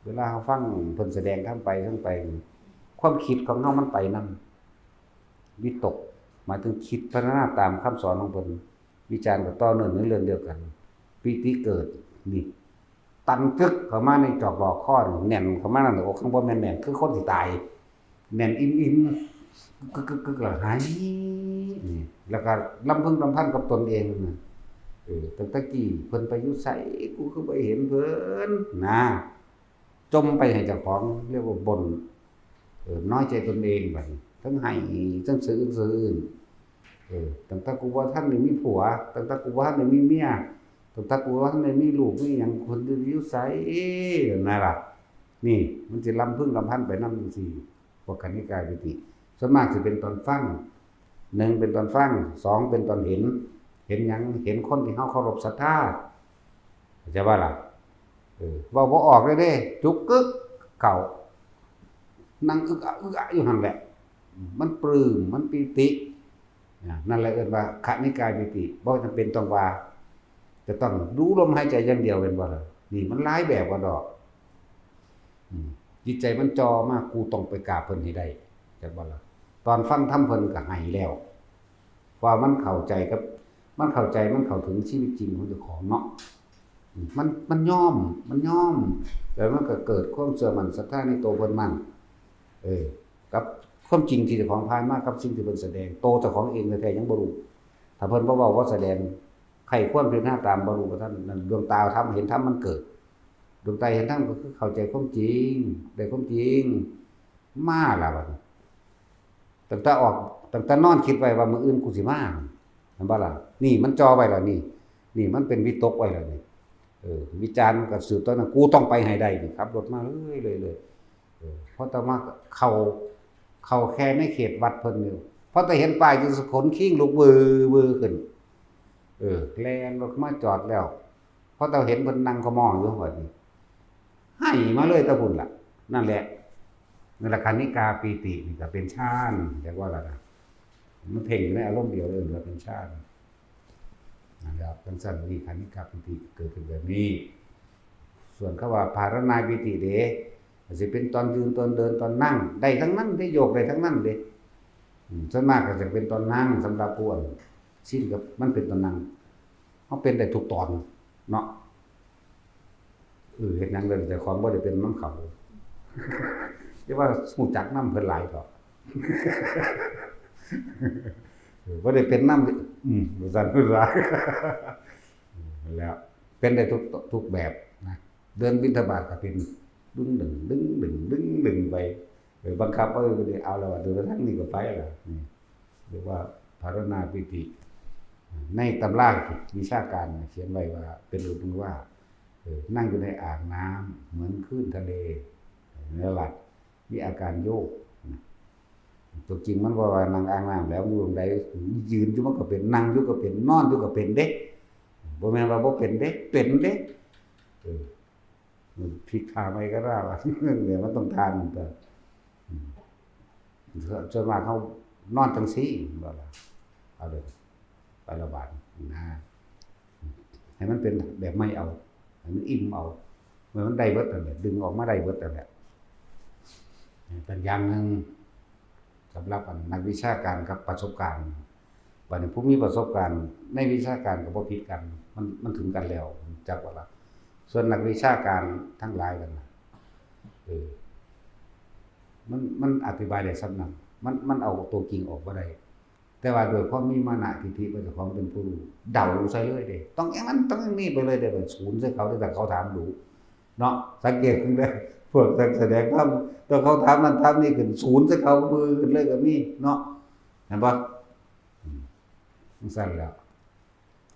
เวลาเราฟังเพิ่นแสดงธรรมไป ฟังไป ความคิดของเรามันไปนำ วิตก หมายถึงคิดพิจารณาตามคำสอนของเพิ่น วิจารก็ต่อเนื่องในเรื่องเดียวกัน ปีติเกิด นี่ ตันกึกเข้ามาในจอกหลอกคอนี่ แน่นเข้ามานั่น โอ้ คันบ่แม่นแน่น คือคนสิตาย แน่นอิ่มๆ กึกๆๆ แล้วหาย นี่ แล้วก็รำพึงรำพันกับตนเองนะ เออ ตั้งแต่กี้เพิ่นไปอยู่ไส กูคือบ่เห็นเพิ่น นะ จ่มไปให้เจ้าของ เรียกว่าบ่น เออ น้อยใจตนเองบัดนี้ ทั้งไห้ ทั้งสะอึกสะอื้น เออ ตั้งแต่กูบ่ทันได้มีผัว ตั้งแต่กูบ่ทันได้มีเมีย ตั้งแต่กูบ่ทันได้มีลูกมีหยัง คนอยู่ไส นั่นล่ะ นี่ มันสิรำพึงรำพันไปนำจั่งซี้ พวกคณิกาปีติ ส่วนมากสิเป็นตอนฟัง หนึ่งเป็นตอนฟัง สองเป็นตอนเห็น เห็นหยัง เห็นคนที่เราเคารพศรัทธา เข้าใจบ่ล่ะ เออ เว้าบ่ออกเลยเด้ จุกกึกเข้า นั่งอึกอะอึกอะอยู่หั่นแหละ มันปลื้ม มันปีติ นะ นั่นแหละเอิ้นว่าคณิกาปีติ บ่จำเป็นต้องว่า จะต้องดูลมหายใจอย่างเดียวแม่นบ่ล่ะ นี่มันหลายแบบว่าดอก อืม จิตใจมันจ่อมา กูต้องไปกราบเพิ่นให้ได้ จักบ่ล่ะ ตอนฟังธรรมเพิ่นก็ให้แล้ว ว่ามันเข้าใจกับ มันเข้าใจ มันเข้าถึงชีวิตจริงของเจ้าของเนาะ อืม มัน มันยอม มันยอม แล้วมันก็เกิดความเชื่อมั่นศรัทธาในตัวเพิ่นมั่น เออ กับความจริงที่เจ้าของผ่านมา กับสิ่งที่เพิ่นแสดง โตเจ้าของเองแท้ๆยังบ่รู้ ถ้าเพิ่นบ่เว้าบ่แสดง ใคร่ครวญพิจารณาตามบ่รู้ว่าท่าน นั่นดวงตาธรรม เห็นธรรมมันเกิด ดวงตาเห็นธรรมก็คือเข้าใจความจริง ได้ความจริง มาล่ะบัดนี้ ตั้งแต่ออก ตั้งแต่นอนคิดไว้ว่ามื้ออื่นกูสิมา เห็นบ่ล่ะ นี่มันจ่อไว้แล้วนี่ นี่มันเป็นวิตกไว้แล้วนี่ เออ วิจารณ์มันก็สืบต่อนั้น กูต้องไปให้ได้นี่ ขับรถมาเรื่อยๆเลย เออ พอแต่มาเข้า เข้าแค่ในเขตวัดเพิ่นอยู่ พอแต่เห็นป้ายอยู่ ขนคิงลุกวือวือขึ้น เออ แล่นรถมาจอดแล้ว พอแต่เห็นเพิ่นนั่งขมองอยู่บัดนี้ ให้มาเลยตะพุ่นล่ะ นั่นแหละ นั่นแหละ คณิกาปีตินี่ก็เป็นฌาน เรียกว่าล่ะนะ มันเพ่งอยู่ในอารมณ์เดียวเลย เหลือเป็นฌาน นะครับ จังซั่นนี่ คณิกาปีติเกิดขึ้นแบบนี้ ส่วนคำว่าภาวนาปีติเด้ อาจสิเป็นตอนยืน ตอนเดิน ตอนนั่ง ได้ทั้งนั้นเด้ โยกได้ทั้งนั้นเด้ อืม ส่วนมากก็จะเป็นตอนนั่ง สำหรับผู้อันชินกับมันเป็นตอนนั่ง เฮาเป็นได้ทุกตอนเนาะ เออ เฮ็ดหยังเลย เจ้าของบ่ได้เป็นนำเขา แต่ว่าฮู้จักนำเพิ่นหลายเถาะ เออ บ่ได้เป็นนำ อืม ว่าซั่นเพิ่นว่า แล้วเป็นได้ทุก ทุกแบบนะ เดินบิณฑบาตก็เป็น ดึงดึง ดึงดึง ดึงดึงไป เออ บังคับ เออ เอาแล้วว่ะ เดินไปทางนี้ก็ไปแล้ว นี่ เรียกว่าภาวนาปีติ ในตำราวิชาการเขียนไว้ว่า เป็นอุปมาว่า เออ นั่งอยู่ในอ่างน้ำเหมือนคลื่นทะเล นั่นล่ะ มีอาการโยกนะ ตัวจริงมันบ่ว่านั่งอ่างน้ำแล้ว อยู่ตรงใด ยืนอยู่มันก็เป็น นั่งอยู่ก็เป็น นอนอยู่ก็เป็นเด้ บ่แม่นว่าบ่เป็นเด้ เป็นเด้ เออ มันพลิกท่าใหม่ก็ได้วะ เนี่ยมันต้องทานตัว อืม ส่วนมากเขานอนจังซี่ บ่ล่ะ เอาเลย ไปละบาดนะ ให้มันเป็นแบบใหม่เอา ให้มันอิ่มเอา เมื่อมันได้เบิดนั่นแหละ ดึงออกมาได้เบิดนั่นแหละ เป็นอย่างหนึ่ง สำหรับอันนักวิชาการกับประสบการณ์ บัดนี้ผู้มีประสบการณ์ในวิชาการก็บ่ผิดกัน มัน มันถึงกันแล้ว จักว่าล่ะ ส่วนนักวิชาการทั้งหลายนั่นน่ะ เออ มัน มันอธิบายได้ส่ำนั้น มัน มันเอาตัวจริงออกบ่ได้ แต่ว่าด้วยความมีมานะทิฐิว่าเจ้าของเป็นผู้รู้ เดาใส่เลยเด้ ต้องอย่างนั้น ต้องอย่างนี้ไปเลยเด้ ไปศูนย์ใส่เขาเด้ แต่เขาถามรู้ เนาะ สังเกตเบิ่งเด้อ พวกนักแสดงธรรม แต่เขาถามนั่นถามนี่ขึ้น ศูนย์ใส่เขา มือขึ้นเลยก็มีเนาะ เห็นปะ อืม จังซั่นแหล้ว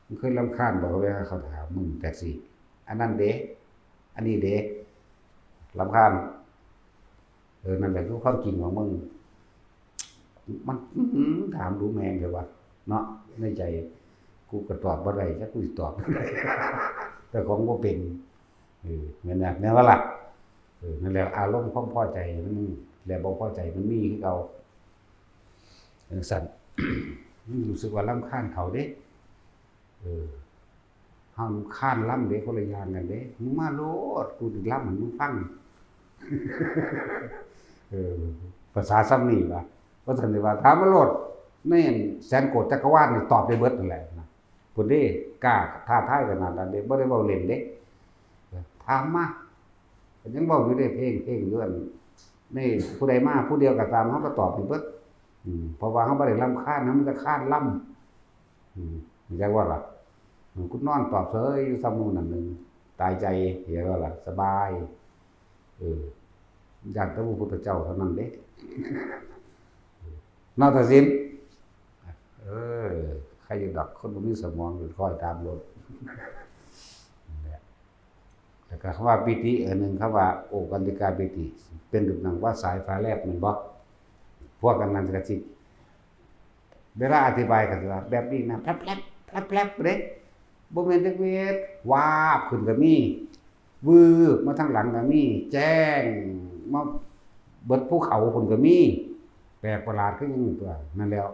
มึงเคยรำคาญบ่ เวลาเขาถามมึงจั่งซี้ อันนั้นเด้ อันนี้เด้ รำคาญ เออ นั่นแหละคือความจริงของมึง มัน อื้อหือ ถามดูแม่งเลยว่ะ เนาะ ในใจ กูก็ตอบบ่ได้ จักกูสิตอบจั่งใด แต่ของบ่เป็น เออ แม่นนะ แม่นบ่ล่ะ เออ นั่นแหละ อารมณ์ความพอใจมัน และบ่พอใจมันมีคือเก่า จังซั่น มันรู้สึกว่ารำคาญเขาเด้ เออ เฮาค้านลำเด้ คนละอย่างกันเด้ มึงมาโลด กูสิลำให้มึงฟัง เออ ภาษาส่ำนี้วะ ว่าซั่นสิว่า ถามมาโลด ในแสนโกดจักรวาลนี่ตอบได้เบิดนั่นแหละนะ พุ้นเด้ กล้าท้าทายขนาดนั้นเด้ บ่ได้เว้าเล่นเด้ ถามมา ก็ยังเว้าอยู่เด้ เพลง เพลงอยู่อัน นี่ ผู้ใดมาผู้เดียวก็ตาม เฮาก็ตอบให้เบิด อืม เพราะว่าเฮาบ่ได้รำคาญ เฮามีแต่ค้านลำ อืม รู้จักว่าล่ะ อืม กูนอนตอบเฉยอยู่ซ้ำหมู่นั่นหนึ่ง ตายใจ เห็นว่าล่ะ สบาย เออ ย้านแต่พระพุทธเจ้าเท่านั้นเด้ เนาะ ตาสิน เออ ใครอยู่ดอก คนบ่มีสมอง อยู่คอยตามโลด นั่นแหละ แล้วก็คำว่าปีติ อันหนึ่ง คำว่าโอกันติกาปีติ เป็นรูปหนังว่าสายฟ้าแลบ แม่นบ่ พวกกันนั้นก็สิ เวลาอธิบายก็สิว่า แบบนี้นะ แพรบแพรบ แพรบแพรบเด้ บ่แม่นจักเม็ด วาบขึ้นก็มี วืบมาทางหลังก็มี แจ้งมาเบิดภูเขาพุ้นก็มี แปลกประหลาดคือหยังตัว นั่นแหล้ว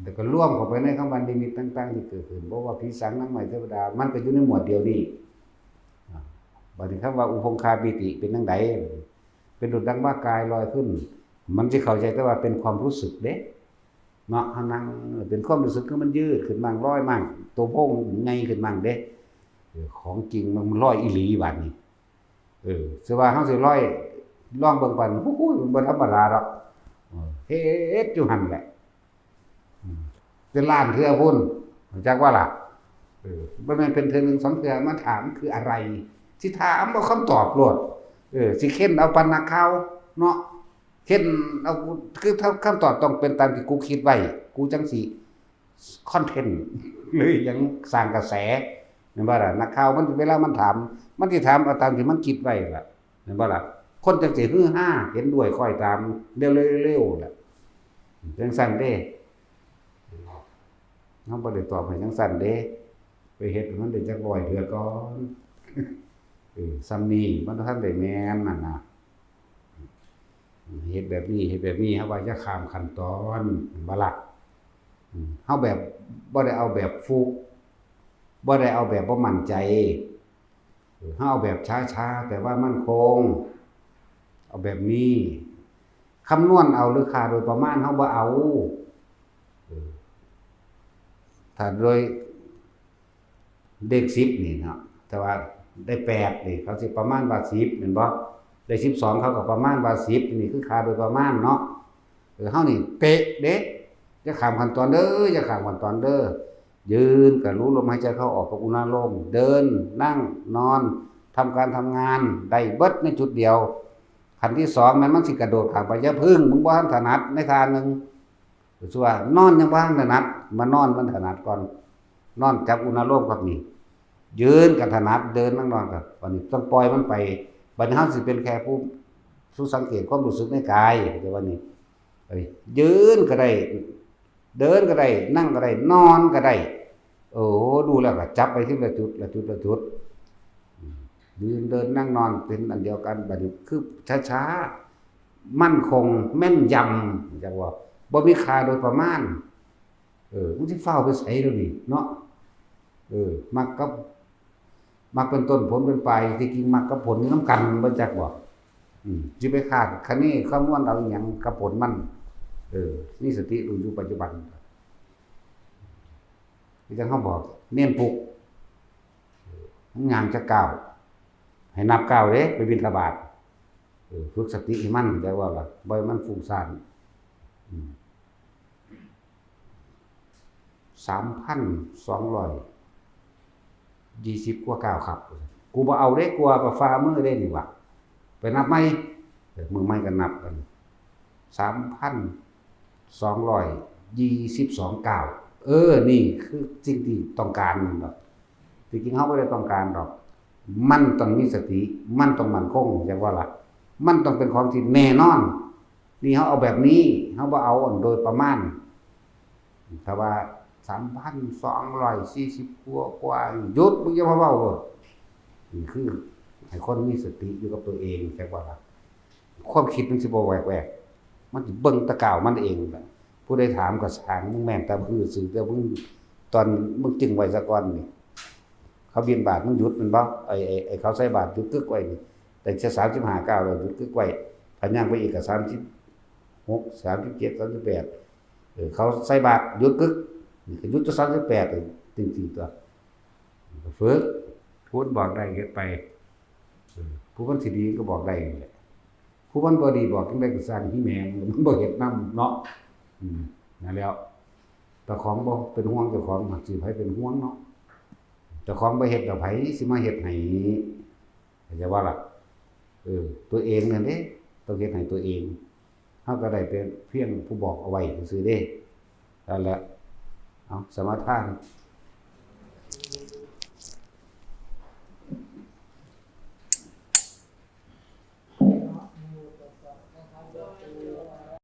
แล้วก็รวมเข้าไปในคำว่านิมิตต่างๆที่เกิดขึ้น บ่ว่าผีสางนางไม้เทวดา มันก็อยู่ในหมวดเดียวนี้ อ่า บัดนี้คำว่าอุพงคาปีติเป็นจั่งใด เป็นดุจดังว่ากายลอยขึ้น มันสิเข้าใจแต่ว่าเป็นความรู้สึกเด้ เนาะ เฮานั่ง เป็นความรู้สึกคือมันยืดขึ้นมั่ง ลอยมั่ง ตัวโพงใหญ่ขึ้นมั่งเด้ เออ ของจริงมันลอยอีหลีบัดนี้ เออ สิว่าเฮาสิลอย ลองเบิ่งก่อน โอ้โห มันบ่ธรรมดาดอก เออ เฮ็ดอยู่หั่นแหละ อืม เป็นล้านเทื่อพุ้น รู้จักว่าล่ะ เออ บ่แม่นเป็นเทื่อหนึ่งสองเทื่อมาถามคืออะไร สิถามเอาคำตอบโลด เออ สิเค้นเอาปานนักข่าวเนาะ เค้นเอา คือคำตอบต้องเป็นตามที่กูคิดไว้ กูจั่งสิคอนเทนต์ หรือหยังสร้างกระแส แม่นบ่ล่ะ นักข่าวมันเวลามันถาม มันสิถามเอาตามที่มันคิดไว้ล่ะ แม่นบ่ล่ะ คนจั่งสิฮือฮา เห็นด้วยคอยตาม เร็วๆๆๆล่ะ จั่งซั้นเด้ เฮาบ่ได้ตอบให้จั่งซั้นเด้ ไปเฮ็ดให้มันได้จักร้อยเทื่อก่อน เออ ซ่ำนี้มันบ่ทันได้แม่นนั่นนะ เฮ็ดแบบนี้ เฮ็ดแบบนี้ เฮาว่าอย่าข้ามขั้นตอน แม่นบ่ล่ะ อืม เฮาแบบบ่ได้เอาแบบฟลุก บ่ได้เอาแบบบ่มั่นใจ เออ เฮาเอาแบบช้าๆ แต่ว่ามั่นคง เอาแบบนี้ คำนวณเอาหรือค่าโดยประมาณ เฮาบ่เอา เออ ถ้าโดย เลขสิบนี่เนาะ แต่ว่าได้แปดนี่ เขาสิประมาณว่าสิบ แม่นบ่ ได้สิบสอง เขาก็ประมาณว่าสิบ นี่คือค่าโดยประมาณเนาะ เออ เฮานี่เป๊ะเด้ อย่าข้ามขั้นตอนเด้อ อย่าข้ามขั้นตอนเด้อ ยืนก็รู้ลมหายใจเข้าออกกับอุณาโลม เดิน นั่ง นอน ทำการทำงาน ได้เบิดในจุดเดียว ขั้นที่สองแม่นมันสิกระโดดข้ามไป อย่าพึ่ง มึงบ่ทันถนัดในท่าหนึ่ง คือว่านอนยังบ่ทันถนัด มานอนมันถนัดก่อน นอนจับอุณาโลมครับนี่ ยืนก็ถนัด เดินนั่งนอนก็ บัดนี้ต้องปล่อยมันไป บัดนี้เฮาสิเป็นแค่ผู้ ผู้สังเกตความรู้สึกในกาย แต่ว่านี่ เอ้ย ยืนก็ได้ เดินก็ได้ นั่งก็ได้ นอนก็ได้ โอ้ ดูแล้วก็จับไปทีละจุด ละจุด ละจุด อืม ยืน เดิน นั่ง นอน เป็นอันเดียวกัน บัดนี้คือช้าๆ มั่นคง แม่นยำ จั่งว่า บ่มีค่าโดยประมาณ เออ มันสิฟ้าวไปไสเดี๋ยวนี้เนาะ เออ มรรคกับ มรรคเป็นต้น ผลเป็นปลาย ที่จริงมรรคกับผลอยู่นำกัน บ่จักบ่ อืม สิไปคาดคะเนคำนวณเอาอิหยังกับผลมัน เออ มีสติรู้อยู่ปัจจุบัน คือจั่งเฮาบอก เณรปลุก มันย่างจักก้าว ให้นับก้าวเด้ ไปบิณฑบาต เออ ฝึกสติให้มัน แต่ว่าล่ะ บ่ให้มันฟุ้งซ่าน อืม สามพันสองร้อยยี่สิบกว่าก้าวครับ กูบ่เอาเด้ กลัวบ่ฝ่ามือเด้นี่หว่า ไปนับใหม่ เออ มื้อใหม่ก็นับกัน สามพันสองร้อยยี่สิบสองก้าว เออ นี่คือสิ่งที่ต้องการดอก ที่จริงเฮาบ่ได้ต้องการดอก มันต้องมีสติ มันต้องมั่นคง จั่งว่าล่ะ มันต้องเป็นของที่แน่นอน นี่เฮาเอาแบบนี้ เฮาบ่เอาอันโดยประมาณ ถ้าว่า สามพันสองร้อยสี่สิบ กว่ากว่า หยุด มึงอย่ามาเว้าโลด นี่คือให้คนมีสติอยู่กับตัวเอง จั่งว่าล่ะ ความคิดมันสิบ่แหวกแวก มันสิเบิ่งแต่ก้าวมันเองล่ะ ผู้ใดถามก็ซ่าง มึงแม่นแต่หื้อซื่อ แต่มึง ตอนมึงจึงไว้ซะก่อนนี่ เขาบิณฑบาตมึงหยุดแม่นบ่ ไอ้ ไอ้ ไอ้เขาใส่บาตรหยุดกึกไว้นี่ แต่จะสามสิบห้าก้าวแล้วหยุดกึกไว้ ถ้าย่างไปอีกก็สามสิบหก สามสิบเจ็ด สามสิบแปด เออ เขาใส่บาตรหยุดกึก นี่ก็หยุดตัวสามสิบแปด เออ จั่งซี้ตั๊ว ก็ฝึก ผู้มันบอกได้เฮ็ดไป เออ ผู้มันสิดีก็บอกได้นั่นแหละ ผู้มันบ่ดีบอกจั่งใดก็ซ่าง อีแม่มัน มันบ่เฮ็ดนำเนาะ อืม นั่นแหล้ว เจ้าของบ่เป็นห่วงเจ้าของ สิให้ไผเป็นห่วงเนาะ เจ้าของบ่เฮ็ดแล้วไผสิมาเฮ็ดให้ เข้าใจบ่ล่ะ เออ ตัวเองนั่นเด้ ต้องเฮ็ดให้ตัวเอง เฮาก็ได้เป็นเพียงผู้บอกเอาไว้ซื่อๆเด้ นั่นแหละ เอา สมาทาน เ